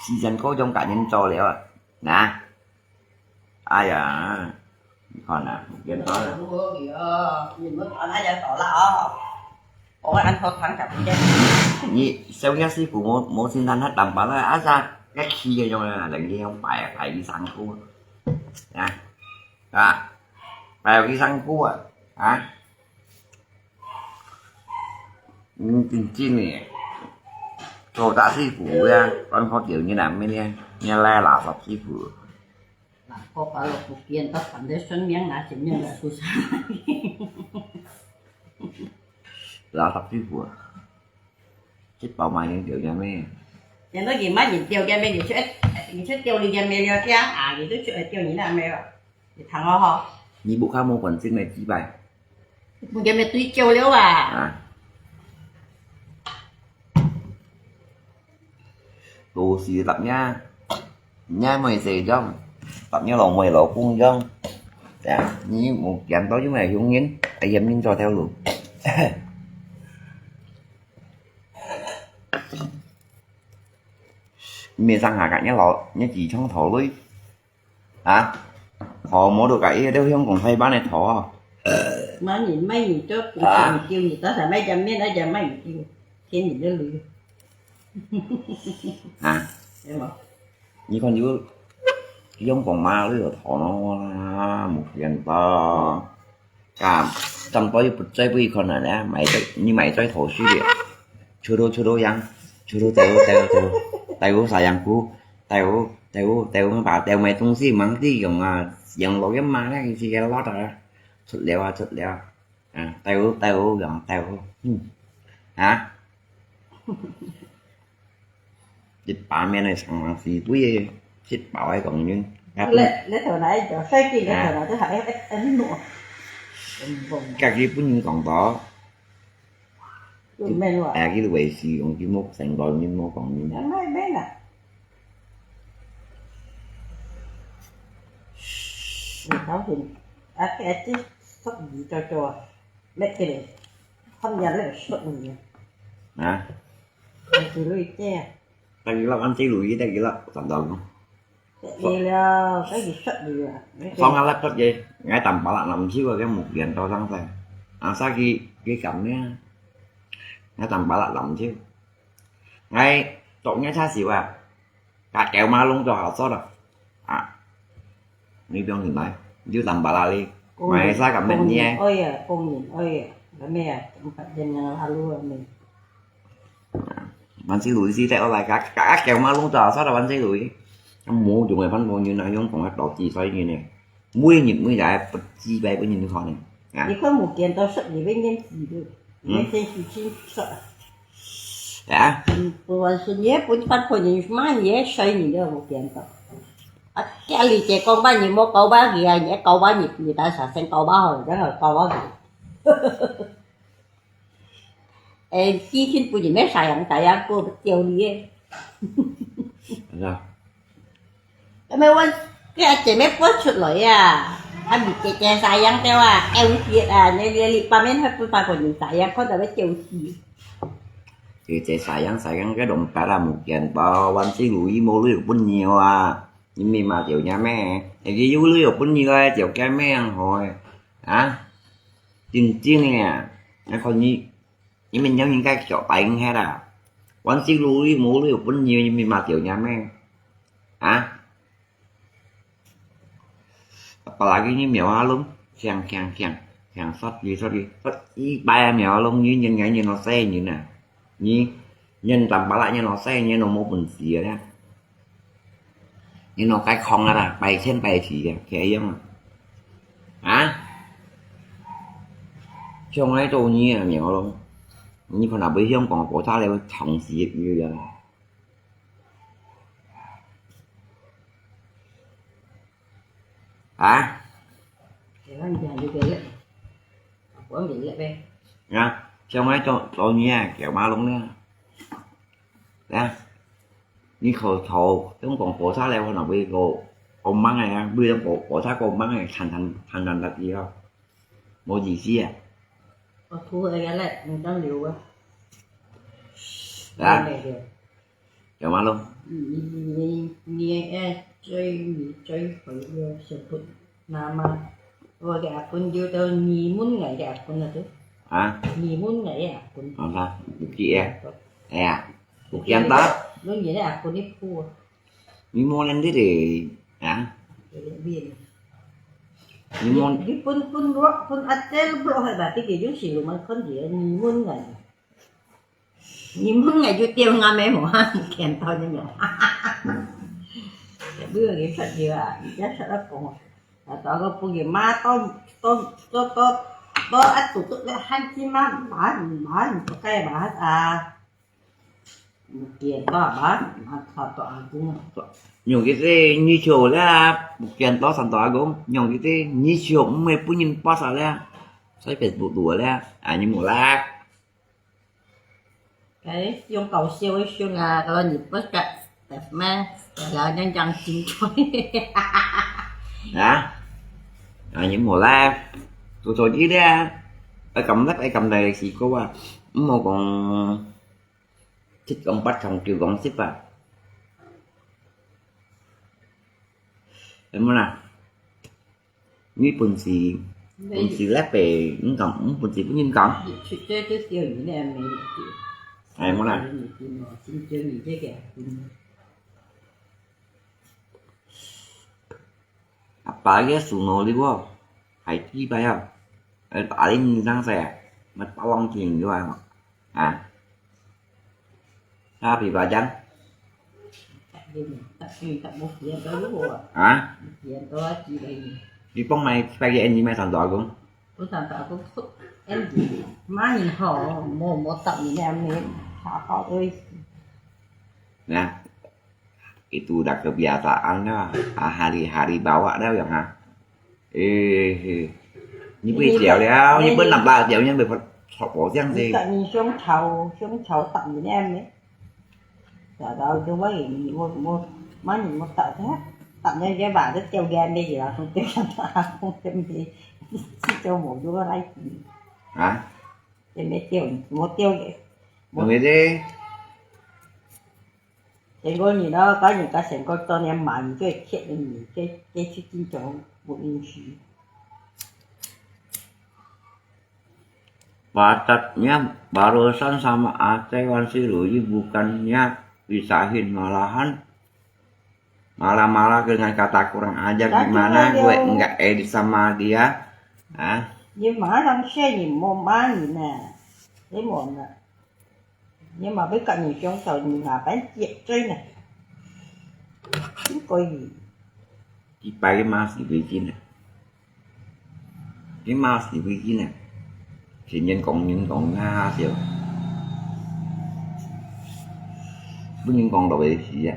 時間夠用个人做了啊，那。 哎呀，你看啊，變大了。你們把那家搞了啊，我們安頭糖搞不見。你小家師傅無，無先生他淡薄了，啊啥，該氣个用啊，人家用擺，擺去辛苦啊，啊，擺去辛苦啊，啊。 嗯，真正个，做大師傅个，講好條你男个呢，你來垃圾師傅。那个把我不變到反正生命拿前面来不是。垃圾師傅啊，這包買人條件咩？人都二萬人條件咩？你出，你出條你件咩了呀？啊，你都出條你那咩了？你聽我吼。你不看我本身个幾百。 你个咩對焦了啊？啊。都是搭人，人妹婿樣，搭人老妹老公樣。呀，你無見到有咩凶人，哎呀，明朝條路。你上下个，你老，你幾長頭路？ 啊？好，無就个，伊兜香港台灣个頭啊。買你，買你，做不成就你，到時買點面，那點買你，天你就累。啊？對無？你看有香港馬路个頭咯，無見到。 啊，差不多又不再不一看了呢，買在，你買在頭去了，出头出头羊，出头走走走走，帶我啥羊菇，帶我带我带我把带我买东西忙地用啊，养老也忙那个这个老的，出了啊出了啊，啊，带我带我养带我，嗯，啊。 一把面个常常是为个食饱个工人。你，你頭來就細个，你頭來都還愛，愛，愛弄。家己本人講到，就免話。哎，佢維持用佢屋成個人無講人。那莫免啦。你高興，啊，該隻屬於叫做，那個，他們家那個屬於。啊？ Ang tuloy tiya. Tagilak ang tiloy, tagilak, tandaan mo. Tagilak, tagilak. Song alat kot ye, ngai tampalak lam siwa ke mukian to sang sai. Ang saki ke kam niya. Ngai tampalak lam siwa. Ngai tok niya sa siwa. Ka keo malong to ha so da. Ah. Ni biong ni mai. Ju tampalak li. Mai sa kam men niya. Oh ya, kong yin. Oh ya. Kami ya, tempat dia yang lalu kami. Wan si lui si tek lai ka ka keo ma lung ta sa da wan si lui. Mo jung ai phan mo nyu na yong kong ha to ti sai ni ne. Mui ni mui ya pe ti bai pe ni kho ne. 你看目前都是你们年纪的，你们先去去说。啊？嗯，不管是你也不办婚姻，什么你也生你的，我变到。啊，家裡姐講話你莫搞話佢啊，你搞話你，你大聲聲搞話好，然後搞話佢。誒，之前不是咩sayang sayang過叫你誒。係啊，因為我个阿姐妹播出來啊，啊，你姐姐sayang掉啊，有些啊，你你你旁邊還不發過你sayang，看到要叫死。佢姐sayang sayang个龍白啊，無見到，萬事如意無女朋友啊，你咪嘛就呀咩？你有女朋友啊，就个咩好誒？啊，真正誒啊，你看你，你們有應該叫白人係啦，萬事如意無女朋友，你咪嘛就呀咩？啊？ Apalagi你苗啊弄，強強強強殺佢殺佢，殺一擺啊苗啊弄，你人人人老細人啊，你人當巴拉人老細人都無本事啊，人老該狂啊啦，擺錢擺地啊，這樣啊，啊，像來做你啊苗啊弄，你看那不香港國家來長死一樣啊。 啊？台灣人就个咧，講个咧呗。啊，像我做做你啊，叫馬龍咧。啊，你考考中國火車咧，我那邊个好忙个啊，為了火火車好忙个，談談談談个哦，無意思啊。我吐个咧，你當留啊。啊？那个。 有馬龍。你你你愛最你最好个食物，那麼我个阿公就到你問𠊎个阿公啊，對，啊，你問𠊎个阿公。好啦，有幾个？哎呀，有見到，你个阿公你哭啊，你莫人哋个啊，有點面。你莫你分分落分阿姐落落去吧，這个有時我們看見你問𠊎。 你問个就對，𠊎乜無哈，你見到你無？你有个朋友啊，你就識得講，啊，到个朋友罵到到到到到啊，肚肚个喊起罵罵罵，不該罵啊，你見到罵罵他到阿公啊。用个是你笑啦，不见多少多阿公，用个是你笑，毋会分人巴煞啦，所以Facebook多啦，啊，你莫啦。 哎，用搞笑个笑啊，kalau你不敢，咩？Kalau yang yang chính thôi. 啊？啊，你莫啦，做做啲咧，愛咁叻，愛咁大个事故啊，毋好講七講八講九講十啊。有冇啦？ 你本事，本事咧白，你講，你本事不認講。你出去就叫你那沒有。哎，無啦。你今哦，今朝你這个，嗯，阿爸个手腦裡哦，還幾擺啊？哎，阿玲你當時啊，乜八浪錢个啊？啊？ Tapi bajang. Ha? Di pong mai pagi ini mai santo agung. Bukan tak aku kut. Mana ho, mau mau tak ini amin. Apa oi? Nah, itu dah kebiasaan dah. Ah, hari-hari bawa dah yang ha. 誒，你會掉了，你本來把掉，你會發發這樣子。你想炒，想炒淡一點咩？炒到就會，我我，慢慢我打的，打那些把這掉干的，然後掉上它，我真的，就我就來，啊？也沒掉，我掉的。因為這 成个人咯，假如甲成个做年嫲，你就會切你，這這出真正毋允許。 Patatnya barusan sama Aceh Wansi Lui bukannya pisahin, malahan malah-malah dengan kata kurang ajar. Gimana gue nggak edit sama dia? Hah? 你馬上說你無罵人呢，你無呢？ 你嘛要甲你相投，你哪般解罪呢？真可以。一擺个罵死鬼精啊！你罵死鬼精啊！前人講人講啊笑，本人講落去死啊！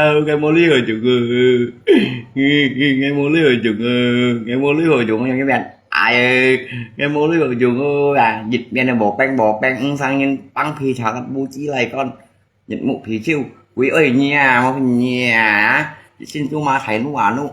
啊，𠊎無你好用啊，𠊎無你好用啊，𠊎無你好用啊，用一面，哎呀，𠊎無你好用啊，一面都無病無病，五十人放屁車無止來講，日暮啤酒，鬼愛命啊，無命啊，一身都嘛太怒啊怒。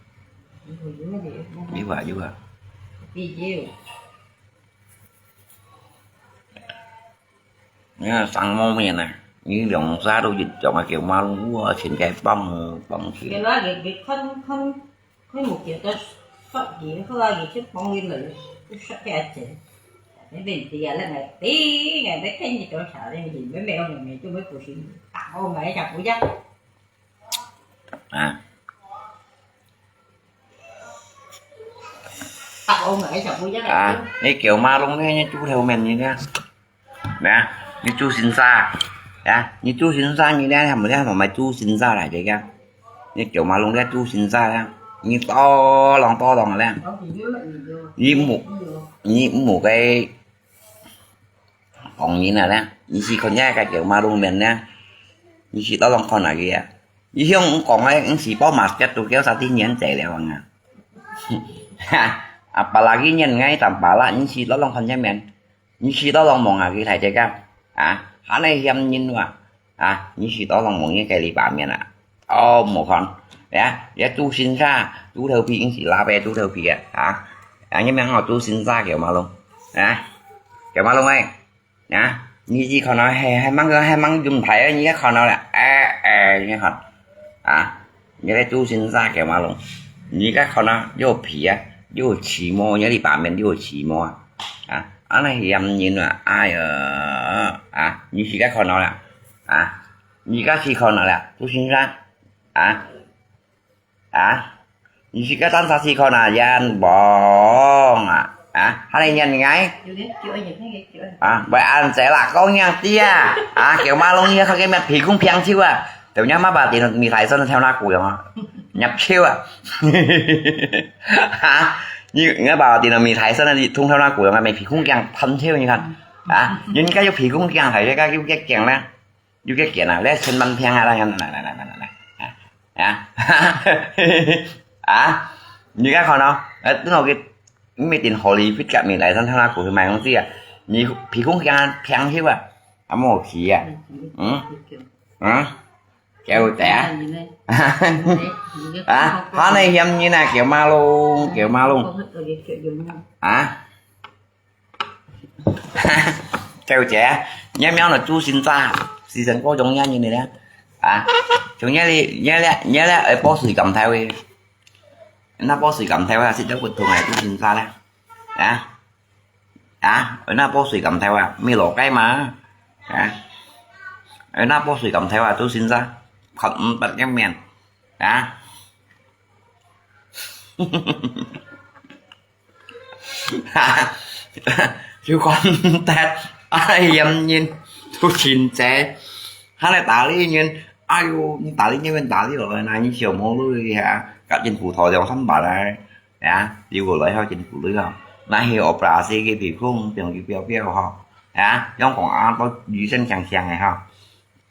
有啊，有啊。你看，生毛面啊，你兩儕都一樣啊，叫馬龍，哇，全家幫，幫佢。佢話佢，佢看，看，看無叫到發炎，佢話佢就幫佢來，就發起來整。那邊的呀，那個，哎，那個看你多少，那個，沒有，沒有，就會不行，打我們一下，不要。啊。打我們一下，不要。啊，你叫馬龍呢，你豬頭面你呢？ 咩？你做先生，呀，你做先生，你呢，還無呢，還無做先生來這个？你叫馬龍咧做先生咧，你多浪多浪咧，你無，你無个旁人啊咧，你是看人家个叫馬龍面咧，你是多浪看哪个啊？你向我講个，你是包馬甲都叫啥地年仔了啊？哈，啊，巴拉个年，ngai tam巴拉，你是多浪看人面。 你試到攏望啊，佢大隻个，啊，還係嫌人哇，啊，你試到攏望佢个裡把面啊，哦，無看，呀，也做先生，做頭皮，你是拉背做頭皮啊，啊，啊，你名我做先生，叫馬龍，啊，叫馬龍哎，啊，你只看到係，係吂个，係吂用大个，你也看到了，哎，哎，你看，啊。 你个做先生个馬龍，你个看啊，又皮啊，又起毛，你个裡把面又起毛啊，啊，恁樣嫌人啊，哎呀，啊，你自家看到了，啊，你自家試看到了，做先生，啊，啊，你自家單儕試看啊，冤枉啊，啊，還來怨𠊎？有點久，有點久。 啊，會恁樣啦，講樣啲啊，啊，叫馬龍你看个咩皮公平手啊，就你媽把電腦米台上的跳那股樣啊，入手啊，哈，你你把電腦米台上的通跳那股樣啊，沒皮公平平手，你看，啊，人家有皮公平，還有个有个強呢，有个強啊，來千萬平啊，來來來來來來來，啊，啊，啊，你看看哦，哎，等我给 你每天好哩，fit甲面來，上趟那股去买东西啊，你皮公平平去啊，啊，无去啊，嗯，嗯，叫仔啊，啊，他那嫌人啊，叫马龙，叫马龙，啊，叫仔啊，你要不要呢？猪心渣，时辰过中间人呢，啊，中间哩，你咧，你咧，哎，波水咁大位。 那波水咁大啊，食到骨痛啊，都真差咧。啊？啊？那波水咁大啊，沒落該嘛？啊？那波水咁大啊，都真差，看毋得个面。啊？就看得，哎呀，人都真濟，還來打理人，哎喲，你打理人，打理落來，那你小毛驢啊，甲人骨頭兩三百來。 呀，你有來好真苦惱啊！那係operasi个皮膚，變佢標標吼。呀，用講啊，到醫生強強个吼，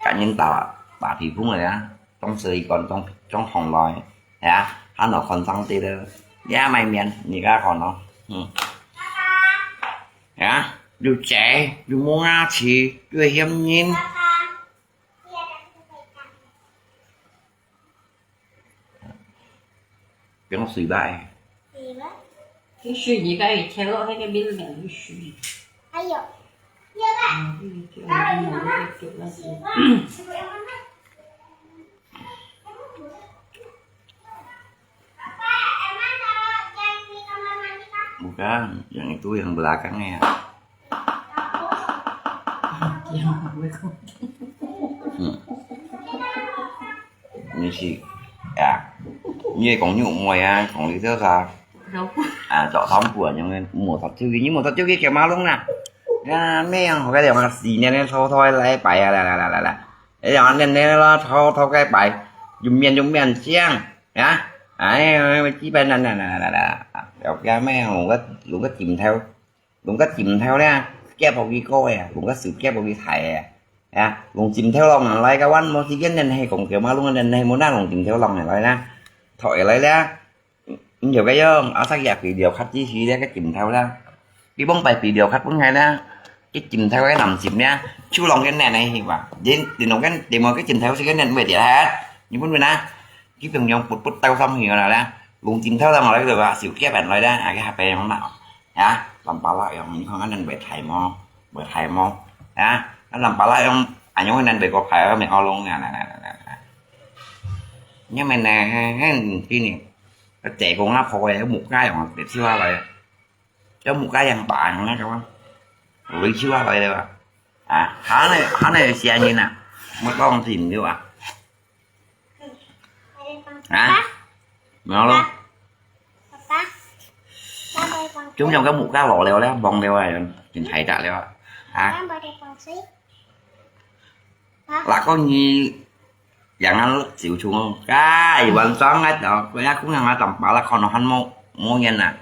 甲人打，打皮膚个啊，當時一個當，當紅來，呀，還有看上帝了，也買面，你家看咯，嗯。呀，又濟，又無牙齒，又嫌人。 變水吧，哎。佢水而家又跳落去該邊，佢水。哎喲，嗯，佢就，佢就，佢就，佢就， Bukan, yang itu yang belakangnya. Hmm. Ini sih, ya. Ini kong nyuk moy ya, kong itu sa. Ah, cok sampur yang mau tak cuci, ini mau tak cuci ke malung nah. Ya, ini yang hokai yang masih ini, ini tau tau lai pai ya, la la la la la. Eh, yang ini ini lo tau tau kai pai, yumian yumian siang. 呀，哎，基本上啦啦啦啦，了解咩？弄个弄个枕頭，弄个枕頭咧，夾好佢高个，弄个手夾好佢大个，呀，弄枕頭落來个，one無時間，恁係講叫嘛，弄恁係無哪弄枕頭落來啦，托下來啦，你就个樣，啊，煞入去了，較支持咧个枕頭啦。 佢幫擺肥料較本來啦，佢枕頭个男性呢，手浪个呢呢係吧？連連浪个連毛个枕頭是个呢會跌下，你分分啊，佢平常噗噗斗心去啦啦，弄金头了，我来个吧，手机板来的，啊，给他白用了，啊，蓝巴拉用，你看看恁白太毛，白太毛，啊，那蓝巴拉用，啊，用恁白个牌，没好弄啊，来来来来来，你们呢，很很，你，这个我婆婆也木家用，别去话来，这木家用板那个嘛，没去话来的吧，啊，他那他那些人啊，没当心对吧？ 啊？無咯。爸爸，爸爸，中央个木架落了咧，忘了啊，真係得了啊。啊？爸爸，你放水。啊？那个你，yang啊，就從，哎，晚上啊，到，佢阿公啊，當巴拉看到還無，無人啊。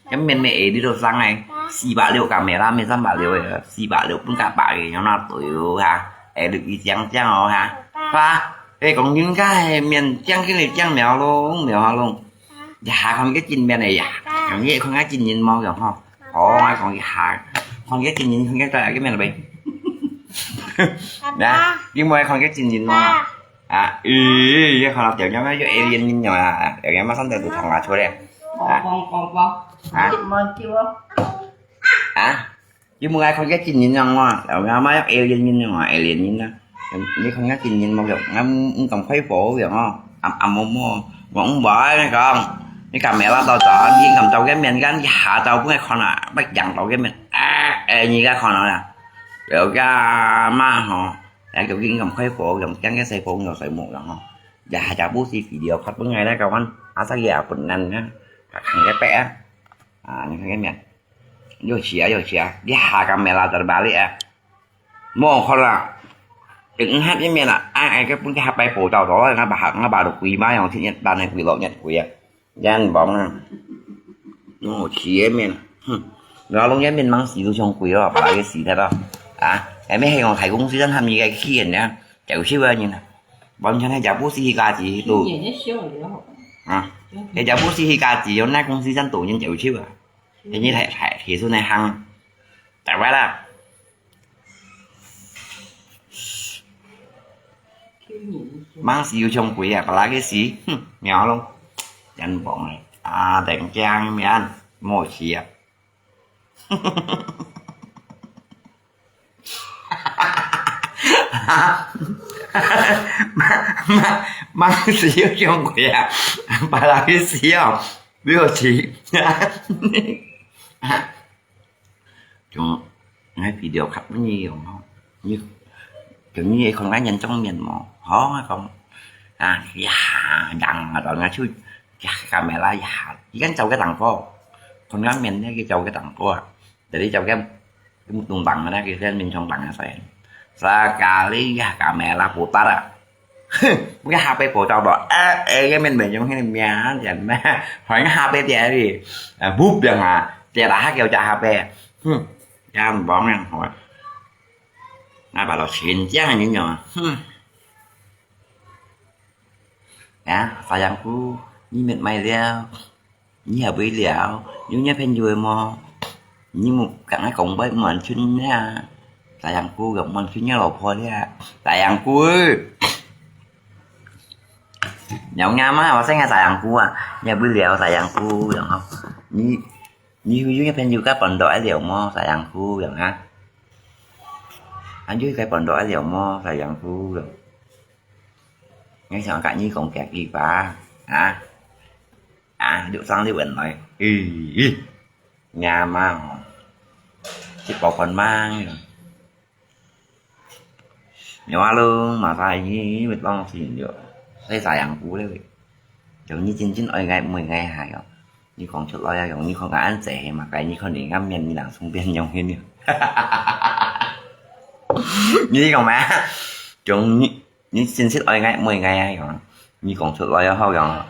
Cái men mẹ ấy đi đâu sang này, xì bạ liu cả mẹ la, mẹ dăm bạ liu, xì bạ liu bún cả bạ kì, nó nọ tụi ha. Ê, được ý chăng chăng hả? Ba, ê, con nhìn cái men chăng cái này chăng mèo luôn, mèo hả luôn. Dạ, con cái chín men này dạ. Con nghĩ con cái chín nhìn mò kìa hả? Ồ, con cái hả? Con cái chín nhìn, con cái cái men là bê. Nè, cái môi con cái chín nhìn mò. À, ừ, cái con là tiểu nhóm nó alien nhìn nhau à. Tiểu nhóm nó sẵn từ từ thằng là chua đen. Bông, bông, bông, bông. Hả? Mòn kêu. Hả? Chứ mua ai không ghét chín nhìn nhau à. Tiểu nhóm nó alien nhìn nhau à, alien nhìn đó. Nếu không ghét chín nhìn mà kiểu ngắm cũng không khuấy phổ kiểu không. Ấm ấm mô mô. Mà ông bảo nó còn. Cái cả mẹ là tao tao, nhưng cầm tao cái men gắn cái hạ tao cũng không là bắt dặn tao cái men. À, ê, như cái con nó là. Kiểu cái mà họ. Ê, kiểu cái ngắm khuấy phổ, ngắm chăng cái xây phổ, ngắm xây mộ đó hả? Dạ, chả bố xí video khắp bữa ngày đấy, các bạn. Á, sao vậy? Quần năn nhá. Các thằng cái pẹ á. À, những cái miệng. Yo chia, yo chia. Đi hà camera terbalik á. Mô khó là. Đừng hát cái miệng là, ai, ai, cái bún cái hạt bay phổ tàu đó, ngã bà hạt, ngã bà được quỷ má, không thích nhận, đàn này quỷ lộ nhận quỷ á. Yan bóng à. Nó chia miệng. Nó luôn cái miệng mắng xí, lu chong quỷ đó, bà cái xí thế đó. À, em mới hay còn thấy cũng xí dân hàm gì cái kia nhá. Chịu xíu à, nhìn nè. Bọn chân hay chả bố xí hi ca chỉ tụ. À, cái chả bố xí hi ca chỉ, yo nãy công ty dân tụ nhìn chịu xíu à. Cái như thế, thế, thì số này hàng. Tại vậy là. Mang xí, lu chong quỷ à, bà lá cái xí. Nghèo luôn. Chân bóng này. À, đánh chang miệng. Mô chia. Mang, mang, mang xí, lu chong quỷ à. Bà lá cái xí à. Biểu chỉ. Chúng ngay video khắp nhiều nó. Như, kiểu như không ai nhận trong miền mà. Khó không? À, ya, đằng ở đó ngay chứ. Ya, camera ya. Gắn trong cái tầng cô. Không ngắm miền cái trong cái tầng cô. Jadi cháu cái, cái một đồng bằng đó, cái dân mình trong bằng là phải. Sekali ya camera putar à. Cái H P của cháu đó, ê, ê, cái mình bình thường hay là mẹ, chẳng mà. Hỏi cái H P thì đi. À, búp chẳng à. Thì là hát kêu cho H P. Hừm. Cái bóng này hỏi. Nó bảo là xin chắc là như nhau. Hừm. Ya, sayangku, ni met mai liao. Ni ya bui liao, ni nya phen yue mo. Ni mu kang ai kong bai muan chun ya. Sayangku, gak muan chun ya lo pho ya. Sayangku. Nyong nya ma, wa sai nga sayangku à. Nya bui liao, sayangku, yang ho. Ni, ni yu nya phen yu ka pon do ai liao mo, sayangku, yang ha. An yu ka pon do ai liao mo, sayangku, yang. Ngay sau cả nhi cũng kẹt đi bà. Hả? À, dụ sang đi bệnh nói. Ì, ì. Nhà mà. Chỉ bảo con mang. Nhiều luôn mà sai nhi, mệt bông xin được. Sai sai ăn cú đấy. Kiểu như chín chín ơi ngày mười ngày hai rồi. Như con chốt lo ya, như con ăn dễ mà cái như con để ngắm miền như đang xung biên nhau hết. Như con mà. Kiểu như 你真實愛𠊎妹𠊎啊樣，你講出來啊好樣。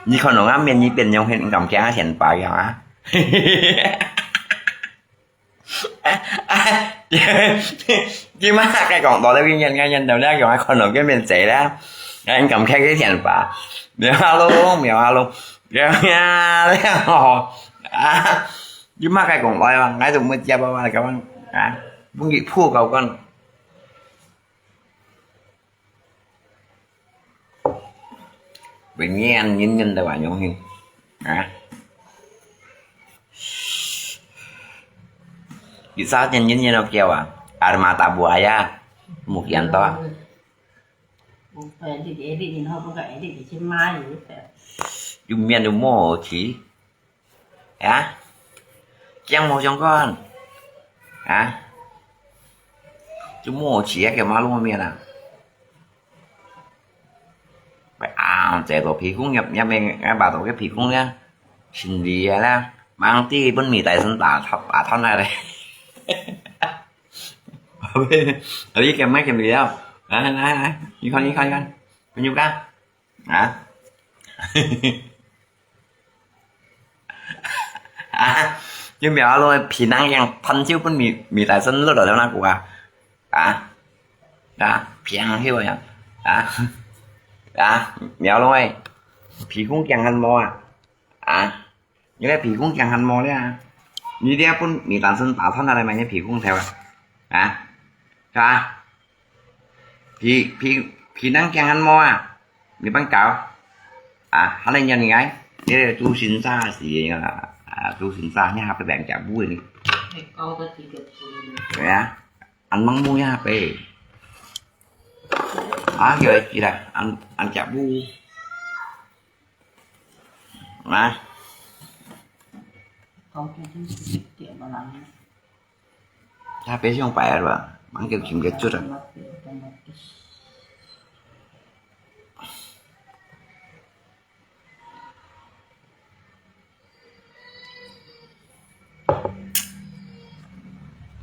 你看到𠊎面你變樣，你敢驚啊？先白樣啊？你媽該講到了，你認𠊎認到了，樣看到佢面嘴了，你敢開佢先白？苗啊咯，苗啊咯，苗啊咯，啊！你媽該講來啊，𠊎都沒接啊，該樣啊，分佢破搞乾。 Bình yên nhìn nhìn đâu anh không? 你早点年年都叫啊，ada mata buaya，木钳刀啊。有面有毛去，啊？讲无相干，啊？就毛去啊，叫马路面啊。啊，这个皮公也也没，也把这个皮公呀，清理啊啦，忙地分你带身打打断了嘞。你给没给你要？来来来，你看你看你看，你看啊。啊，你苗路平常样，喷就分你你带身落了那个啊。啊，啊，平常样，啊，啊，苗路哎，皮公讲很毛啊，啊。 你个皮公讲很毛了啊！你这分你单身打探下来买你皮公头啊？啊？是吧？皮皮皮能讲很毛啊？你帮搞啊？还能让你哎？你个朱先生是啊，啊，朱先生，你还不人家不呢？高的几个字。对啊，俺忙木呀呗。啊，有一个，俺俺家不。 啊。他别想白了吧，忙给寻个做的。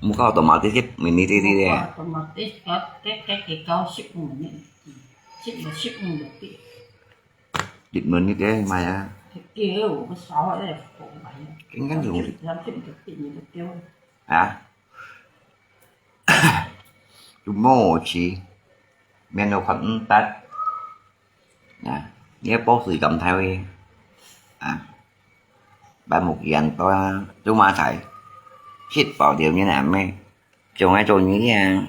木搞多嘛，这些没你这这的。Otomatis ka ke ke ke kau sip mo ni. Sip mo sip mo ni. Dit menit eh, Mai ah. Kecil, besar eh, kok Mai. Kan kan dulu. Yang sip kecil ni betul. Ha? Cuma si Meno khot entat. Nah, ni bos si kam thai wei. Ah. Ba mục yan to, tu ma thai. Sit bao điều như này mày. Chúng ai trộn như thế à?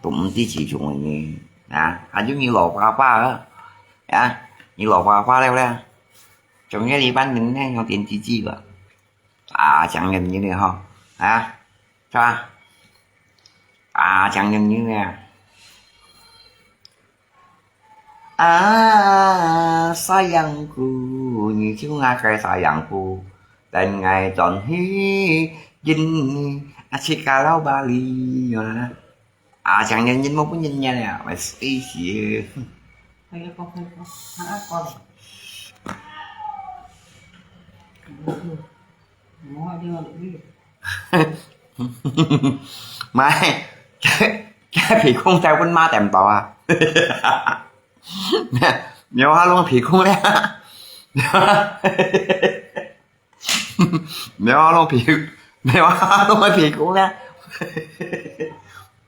Cũng không tí gì chúng như à? Hả, chúng như lò pha pha á. Hả? Như lò pha pha leo leo. Chúng cái đi bán mình này, không tiền chi chi vậy. À, chẳng nhận như này hả? Hả? Sao? À, chẳng nhận như này à? Ah, sayangku, 你就係个 sayangku，等𠊎轉去見你，啊，去到老巴黎，有啦。啊，像人人無不人人呀，my space。哎呀，講，講，講，啊，講。嗯，嗯，我這個，嗯。Mai, cái, cái皮公在問媽點到啊？苗下弄皮公咧？苗下弄皮，苗下弄皮公咧？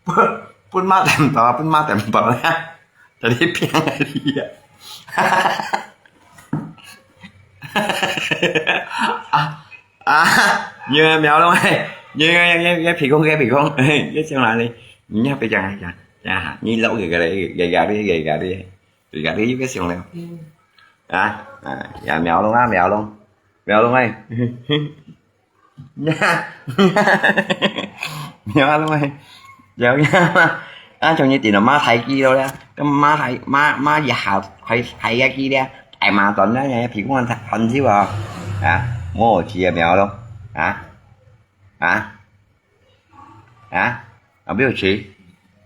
分，分媽點到啊，分媽點到咧？在這邊啊，你啊。啊， 啊，你个苗龙哎，你个，你个，你个皮公，你个皮公，嘿，你上哪里？你要不要讲一讲？啊，你老给个嘞，给个嘞，给个嘞，给个嘞，又个上了。嗯。啊，啊，呀，苗龙啊，苗龙，苗龙哎，呀，苗龙哎，苗龙啊，啊，从你顶头骂太极了呀，跟骂太，骂，骂一下，还，还要记得。 哎，媽，轉來呢，皮公很，很久啊。啊，我去啊，苗咯。啊，啊，啊，啊，不要去。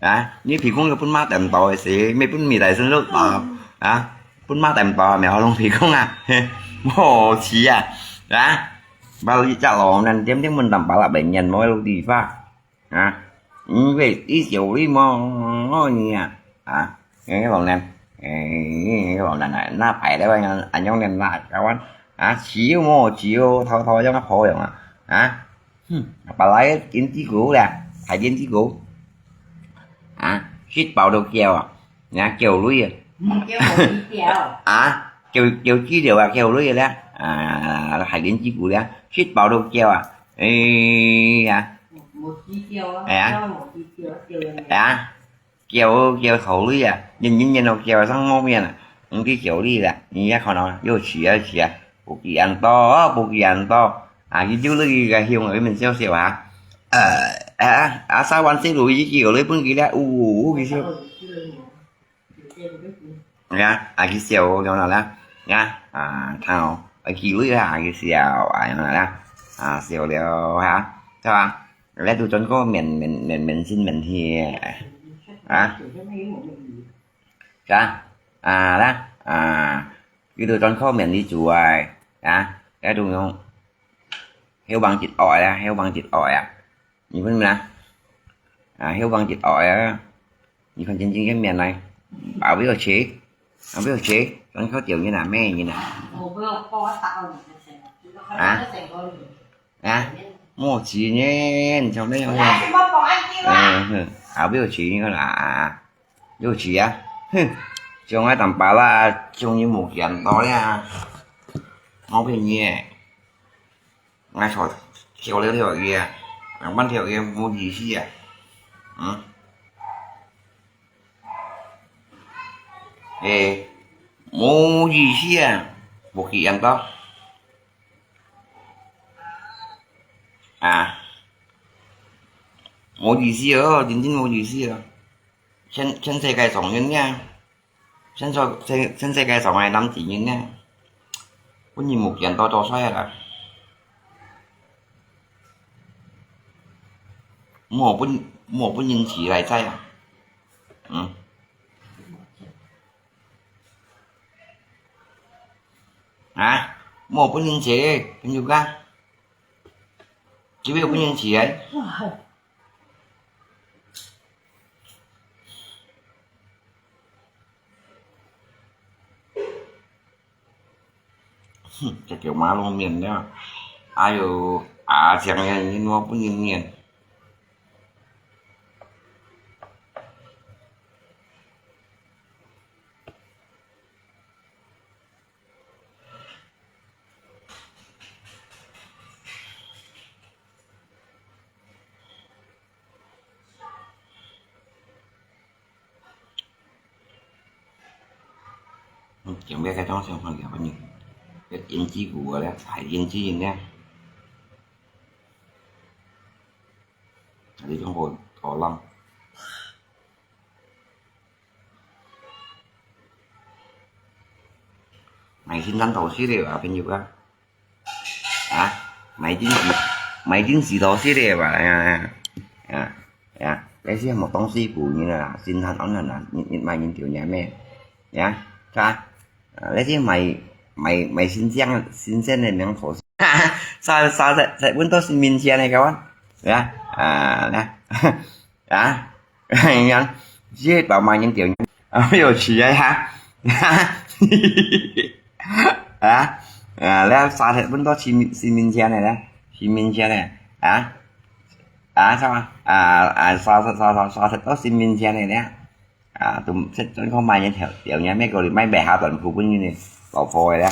啊，你皮公又分媽等到的時，沒分你來生肉包。啊，分媽等到，苗咯，皮公啊。我去啊。啊，把你家老人点点问当巴拉本年，没有地方。 啊，因為一九零嘛，哦，你啊，啊，哎，老人，哎，老人啊，那擺了吧，俺用的那，kawan，啊，chill嘛，chill，偷偷用个好用啊，啊，嗯，本來電子股啦，大電子股，啊，食飽都叫啊，人家叫累啊，嗯，叫我一叫。啊，叫，叫資料啊，叫累了，啊，大電子股了，食飽都叫啊，哎呀。 哎呀，哎呀，叫，叫頭累啊，人人人都叫上後面啊，毋去叫你啦，你也看到，又去又去啊，不去安到，不去安到，啊，佢就那個个胸，佢們笑笑啊，呃，啊，啊，三万四六一九，你分佢了，呜，佢笑。你看，啊，佢笑了啦，你看，啊，看哦，啊，佢了啊，佢笑啊，你看啦，啊，笑了哈，對吧？來，都轉過面，面，面，面心面氣，啊，是啊，啊，啦，啊，佢都轉過面你做啊，啊，該都用，希望一愛啊，希望一愛啊。 你问啦，啊，后方一哦呀，你看真正个面来，啊，不要切，啊，不要切，咱靠条人啊，咩人啊，我不要帮我打到你的钱了，啊，啊，莫急呢，你从那样，你还什么保安给我啊？嗯哼，啊，不要急，你看啦，啊，不要急啊，哼，将来当巴拉，将你无见到了，我骗你。 𠊎坐，坐了條魚啊，兩萬條魚無意思啊。嗯？誒，無意思啊，無幾樣多。啊，無意思哦，真正無意思哦。全，全世界上人呀。 全世，全，全世界上个男子人呢，分人目光多多衰啊啦。莫分，莫分人气来宰啊。嗯。啊，莫分人气，朋友啊。只有分人气哎。 哼，這个馬路面了，哎喲，啊，像人我不能面。 嗯，前面个东西放掉吧你，要胭脂股个了，还胭脂人呢。还是用我我浪。 買新衫頭絲了啊，朋友啊。啊，買新衫，買新衫頭絲了吧，哎呀，哎呀，哎呀，哎呀，那些什麼東西不呢啦，新衫安了啦，你，你买人丢人咩？呀，是吧？啊，那些买，买，买新鲜，新鲜的名头，啥，啥，啥，啥，闻到新明鲜的，各位，呀，啊，来，啊。 你看，這把馬英九啊，有趣啊哈！啊，啊，了，殺忒分到新，新民前个了，新民前个，啊，啊，啥嘛？啊，啊，殺，殺，殺，殺，殺忒到新民前个了，啊，都，這，這个馬英九，有人美國人買白下短褲分人个老婆个了。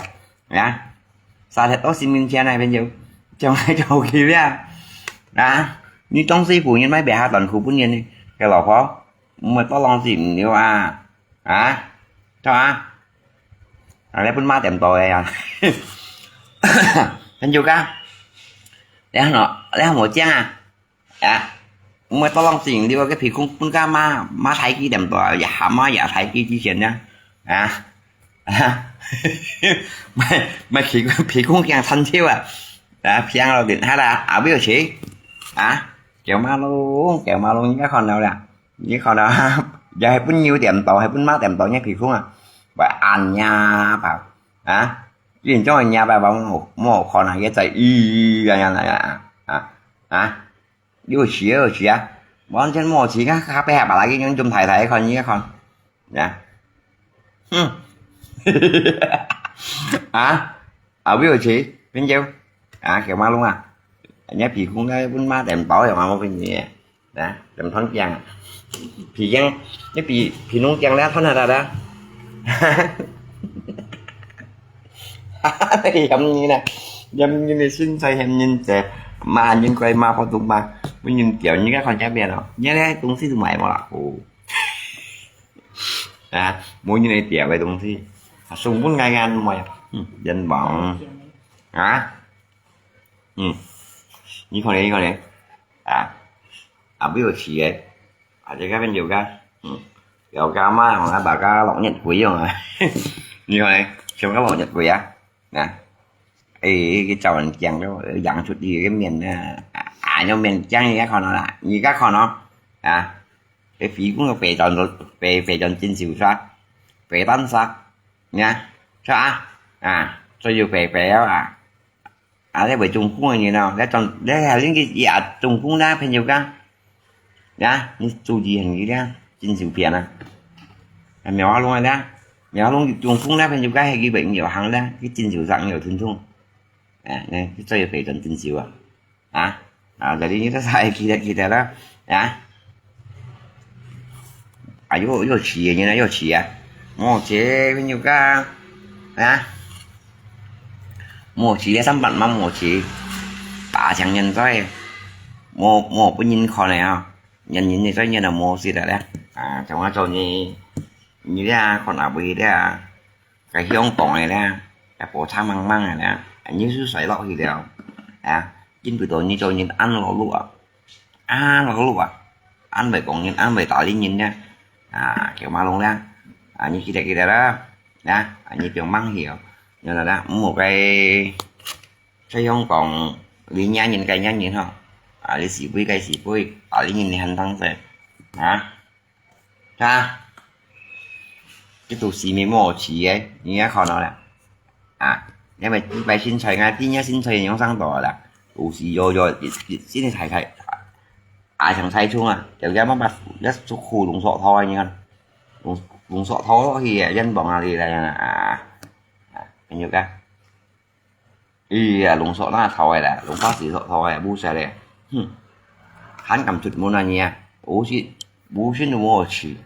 啊，殺忒到新民前个朋友，將來就好去了。啊，你當時婦人買白下短褲分人个老婆，毋會多浪費毋了啊？啊，著啊？啊，你分馬店到个啊？朋友家，你看哦，你看我講啊， 啊，毋會多浪費，你話个鼻空分家嘛，嘛太幾點多啊，也喊啊，也太幾之前呢，啊，啊，買，買鼻空，鼻空驚慘笑啊，啊，平了點，好啦，後尾有錢，啊，九馬龍，九馬龍，你看到了，你看到，也係分牛點到，係分馬點到，你鼻空啊，會按呀吧，啊，你將人家白白，莫，莫看啊，也在，咦，呀呀呀呀，啊，啊。 有趣，有趣啊！完全無趣啊！下背下把那个用用太太看，你看，呀，哼，啊，啊，有趣，朋友，啊，九馬龍啊，人家鼻空个分馬等包有嘛，我分你，啊，等团讲，鼻炎，你鼻，鼻脓讲了，团下来了。 嫌人啊，嫌人个身材，嫌人个，罵人怪骂不动骂，不人屌，你看看下面哦，你那东西都买不了哦。啊，没人来屌个东西，啊，送分个人买，嗯，人王，啊，嗯，你看嘞，你看嘞，啊，啊，不要去个，啊，这个朋友个，嗯，有个嘛，我那把个老年鬼用啊，你看，什么老年鬼啊？啊，哎，个早人讲个，养出去个面啊，啊，用面讲人家看到啦，你家看到啊，哎，肥公个肥转，肥肥转真受伤，肥蛋杀，你看，是吧？啊，所以就肥肥啊。 啊，你會中風个人哦，你中，你係恁个也中風啦，朋友家，呀，你注意很个啦，真受騙啊！啊，苗阿龍啊啦，苗阿龍中風啦，朋友家係佢會有行啦，佢真受傷有疼痛，啊，你佢再有回轉真受啊，啊，啊，jadi你都係記得記得啦，啊。 啊，又又去个，人啊又去啊，無去个朋友家，啊，無去个三百萬無去，八千年代，無無分人看个啊，人人个再人都無識个咧，啊，像我做你，你咧看阿妹咧，該香港个咧，該火車茫茫个咧，你就衰落去了，啊，見不到你做人安樂路啊。 啊，老六啊，恁會講人，恁會打理人呢。啊，叫馬龍啦，啊，你記得記得啦，啊，啊，你不用忙去哦，你啦啦，毋好該，再用講，你惹人該惹人吼，啊，你是非該是非，打理人你還當細，啊。 啊，這都是面無好吃个，你也看到了。啊，因為一擺身材啊，今日身材用上到了，都是有有一一新的太太，啊，像菜蟲啊，就這麼把一出窟窿縮頭啊，你看，窿窿縮頭落去啊，人望哪裡來啊？啊，朋友家。 哎呀，弄錯那頭个啦，弄花สี錯頭个，不是嘞。哼，還敢出門啊你啊？無信，無信都無好去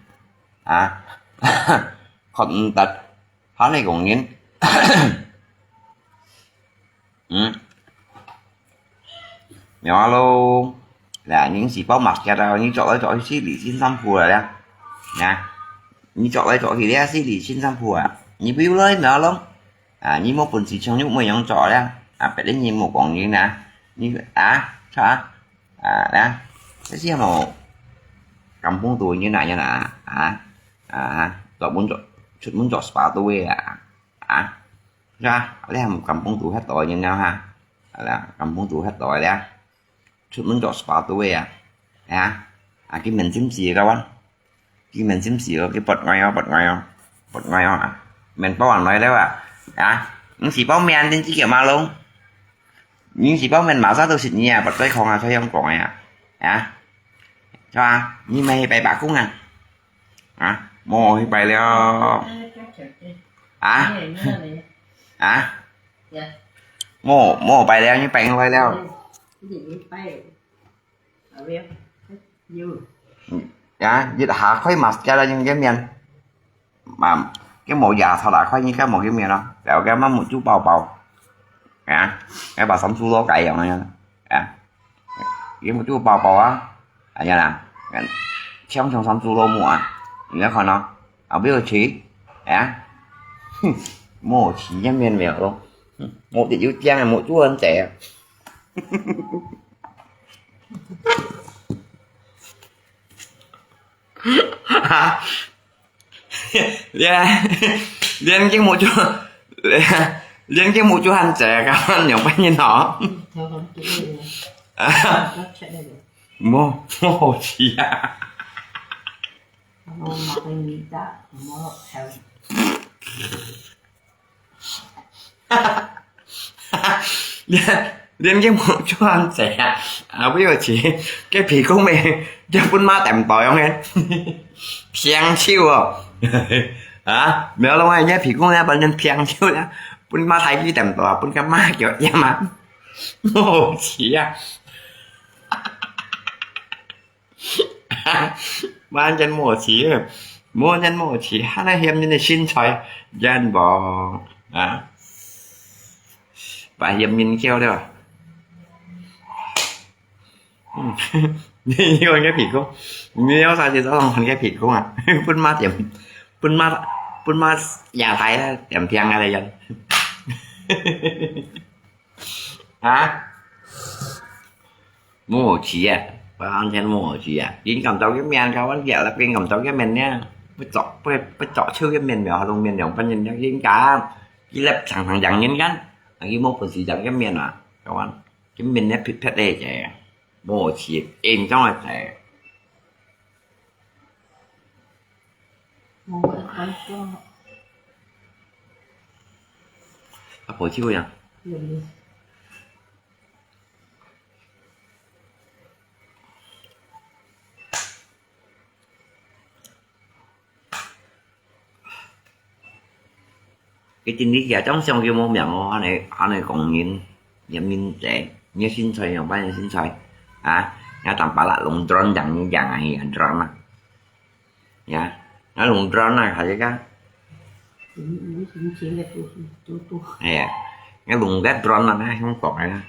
啊！看毋得，還係講人。嗯，苗阿龍，啦，你是包馬甲啊？你著來著去，四里新三步了啦，啊，你著來著去咧，四里新三步啊，你不要來苗阿龍。 啊，你無本事，像你毋會樣做咧，啊，別人你無講人啊，你啊，錯啊，啊，啊，這些無，kampung都人啊，人啊，啊，啊，做門做，出門做sepatu个啊，啊，係吧？你還kampung都遐多人了哈，係啦，kampung都遐多了。 出門著sepatu个啊，啊，啊，佢面尖尖个哇，佢面尖尖个，佢發呆哦，發呆哦，發呆哦啊，面包還來了啊，啊，你是包面，你自己馬龍，你是包面，馬上都是你啊，發呆狂啊，才樣講个啊，啊，係吧？你咪去拜伯公啊，啊，無去拜了，啊，啊。 無，無拜了，你拜拜了。嗯，你拜。啊，有。嗯，呀，一下開mascara用个面。嘛，个無牙套啦，開你个無个面咯。了个嘛目珠包包。啊，个把三叔都改樣个，啊。 佢目珠包包啊，哎呀啦，像像三叔老母啊，你來看咯，後尾有錢，哎呀，哼，無錢个面了咯，哼，無得有靚个目珠很濟啊。哈， 連，連个目珠，連个目珠還濟，敢樣般人哦？無，無好食啊。連，連个目珠還濟啊！啊，不要緊，个皮公咩，就分馬店袋樣个，平手哦！啊，無弄啊，个皮公咧，反正平手啦，分馬抬去店袋，分个馬腳厭啊！無好食啊！ 完全無好食，完全無好食，還來嫌人个身材，人無啊，白嫌人嬌了。嗯，你有个皮公，你有啥子這種个皮公啊？分馬店，分馬，分馬亞太啊，店店啊來人。啊？無好食啊，我完全無好食啊。人敢做个面，佢講，佢人敢做个面呢？不做，不，不做手个面了，還弄面了，反正人家，佢來常常養人間，佢無本事養个面啊，佢講，个面呢，撇撇个，無好食，硬裝个。我會開過。啊，無手呀。有。 佢真理佢種相就無命哦，恁呢，恁呢講人，嫌人濟，你个身材樣般个身材啊？你當巴拉弄drone樣，你樣啊，去drone啊。Ya，你弄drone啊，還係个？你，你，你前个都，都，都。哎呀，你弄个drone啊，你想講个啦，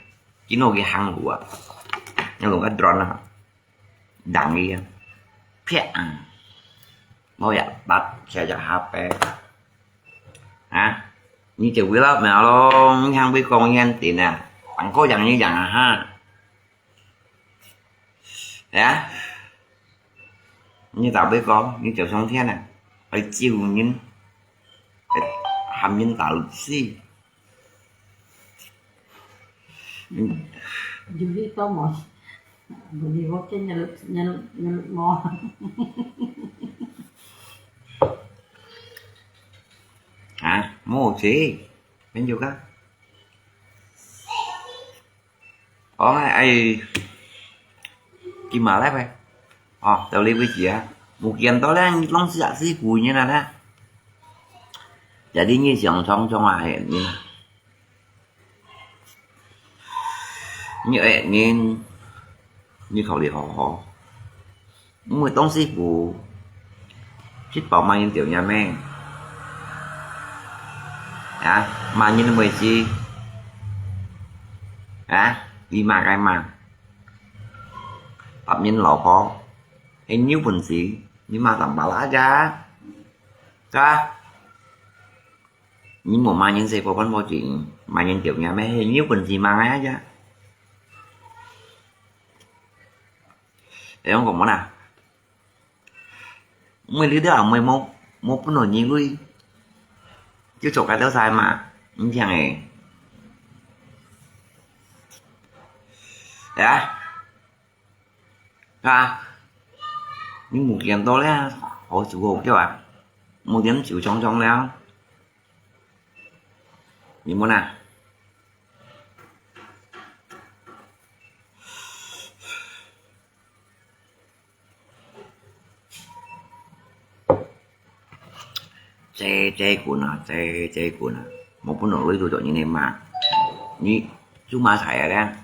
今日佢行路啊，你弄个drone啊。 人个，啪，無一搭，就就下背。啊，你就為了咩咯？你還會講人定啊？反過人你人啊哈？哎呀，你打背講，你就上天啊，會救人，會喊人打死。 嗯。有力到無？無力，我見你，你，你無。啊，無事，免有个。哦，哎，今嘛來呗。哦，到這為止啊，無見到咧，你東西也是古人啊咧。Jadi你想常常啊，係，你 你愛人，你考慮好好。因為東西苦，食飽嘛人掉樣咩？啊，嘛人會死。啊，你嘛該嘛。別人老婆，係有本事，你嘛當巴拉呀。Ka? 你無罵人細婆，分無錢，罵人條命咩？你有本事罵𠊎啊！你講麼啦？毋係你兜阿妹無，無分到你鐳，就做該兜晒嘛，你聽誒。哎呀！ 啊，你無見到咧，好手好腳啊，無點手長長了。你問啊？這，這滾啊，這，這滾啊，無分到鐳就做人个嘛。你做麼个啊咧？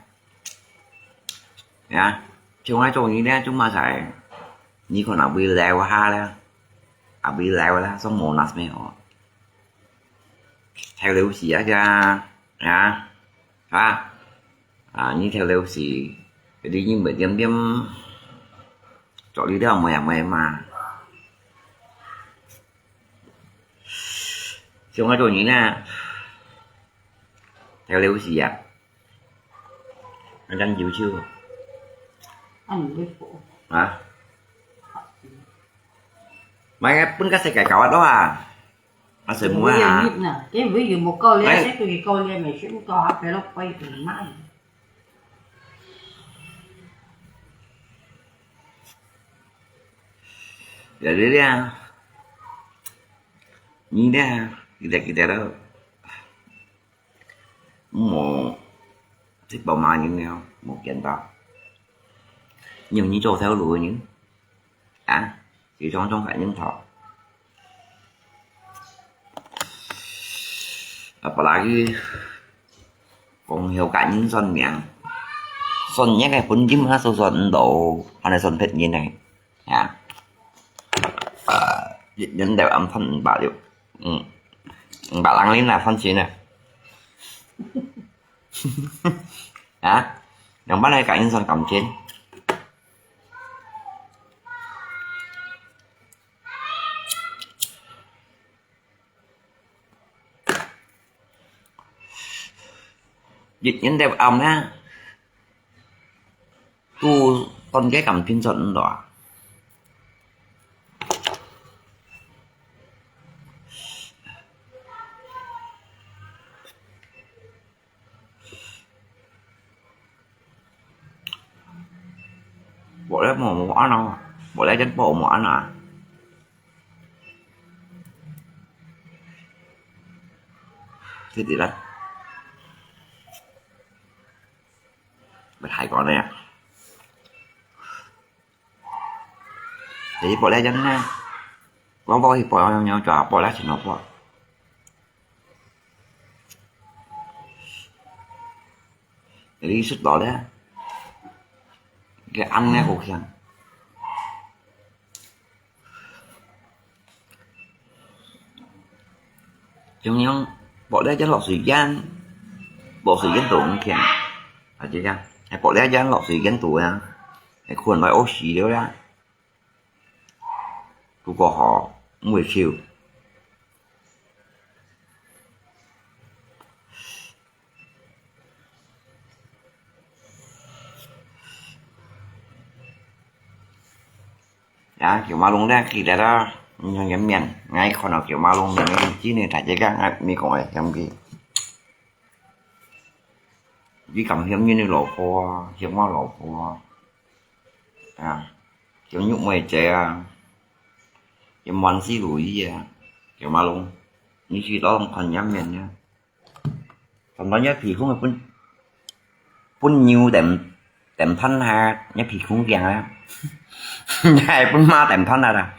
呀，像𠊎做人咧，做麼个？你看啊，會留下咧，啊，會留咧，所以無拿咩哦。頭路時啊，呀，啊，啊，啊，你頭路時，你因為點點，做你了，無呀，無呀嘛。像𠊎做人咧，頭路時啊， 恁優秀。啊，毋會講。啊？買个分个世界搞啊多啊！啊，什麼啊？佢會有無夠力，哎。這個佢夠力，每次毋夠，還陪到背後罵。有力量。你呢？記得，記得了。 無，這幫罵人了，無見到。因為你做頭路个人，啊，就常常甲人討。啊，本來佢講曉甲人算命，算命个本金還算算毋到，還係算別人个。 啊，啊，一年頭暗算五百六，嗯，五百零零啊，算錢啊。啊，樣般來甲人算感情。一年頭暗呢，都當个感情出毋到啊。 薄了無，無按啊，薄了真薄無按啊。這裡啦，要太高了呀。這薄了真呢，我薄一薄，要要抓薄了全都薄。 你食到咧，个ăn咧好香。像樣，薄了就落水煙，薄水煙都毋香。啊，就這樣，哎，薄了就落水煙都啊，哎，可能會屙屎了啦。不過吼，毋會臭。 呀，九馬龍呢，記得啦，你看个面，𠊎看到九馬龍面，你真个大隻个，𠊎毋講會嫌佢。你敢嫌人个老婆啊，嫌我老婆啊？啊，嫌玉妹姐啊，嫌萬事如意啊，九馬龍，你去當看人面呢？ 同埋你鼻空啊，分，分牛等，等噴下，你鼻空驚啊，你還分馬等噴下啦，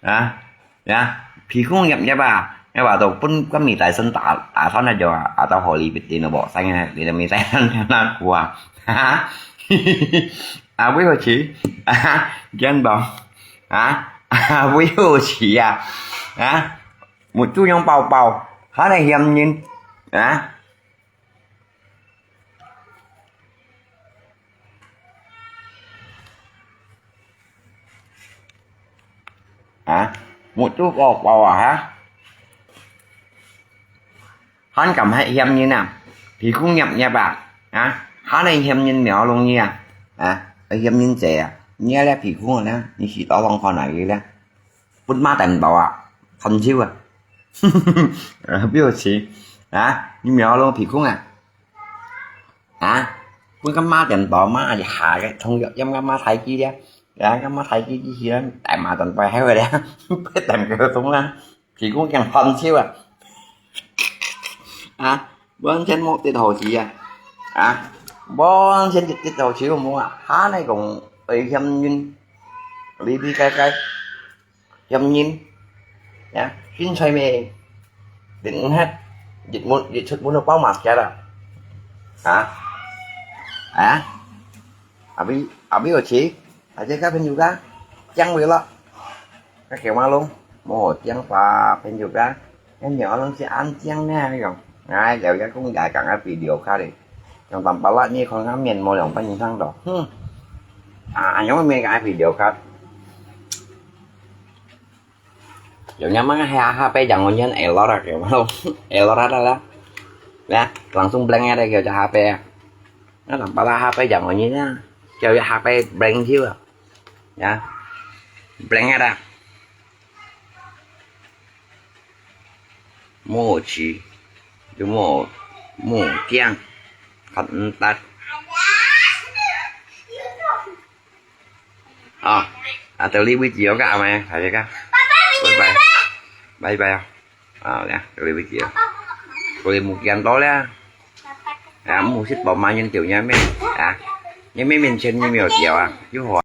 啊，啊，鼻空入入啊，你話到分個米大聲打，打噴下就啊，啊，到河裡邊定了無，生啊，你都沒在那苦啊，哈哈，啊，為何去？啊，驚到，啊，啊，為何去啊？啊，目珠樣包包，還來嫌人，啊？ 啊，目珠包包啊，哈？還敢還嫌人啊？鼻空入入啊？啊？還來嫌人苗龍你啊？啊？還嫌人姐啊？你啊，這鼻空啊，你是老王看哪個咧？分馬等到啊，看手啊！啊，表情啊，你苗龍鼻空啊？ 啊，分個馬等到馬一下个，同樣，因為馬太機咧，啊，個馬太機機器人，大馬等到還會咧，不等个東啦，提供講翻手啊，啊，完全無得好死啊，啊，完全一得好手無啊，下來講會嫌人，裡裡該該。 嫌人，呀，身材咩，練毋忒，日本，日出本都包馬甲啦。啊？啊？阿比，阿比有錢，大家交朋友个，講話咯。該九馬龍，無講話朋友个，該九馬龍係恁樣呢，用，哎，有一個講也講啊video卡哩，用淡薄仔你看下面無兩百人上到，哼，啊，用面个video卡。 有人問下，下背講我念L啦，有無？L啦啦啦，來，langsung blank啊，叫做下背啊。那nampak啦，下背講我念啊，叫做下背blank去啊，ya，blank啊。無去，就無，無驚，看毋得。 啊，啊，到這為止哦，該阿妹，大家，拜拜，拜拜啊，啊，呀，到這為止哦，我哋無見到了，啊，毋識幫忙人救人命啊，人命面前你沒有救啊，有好啊。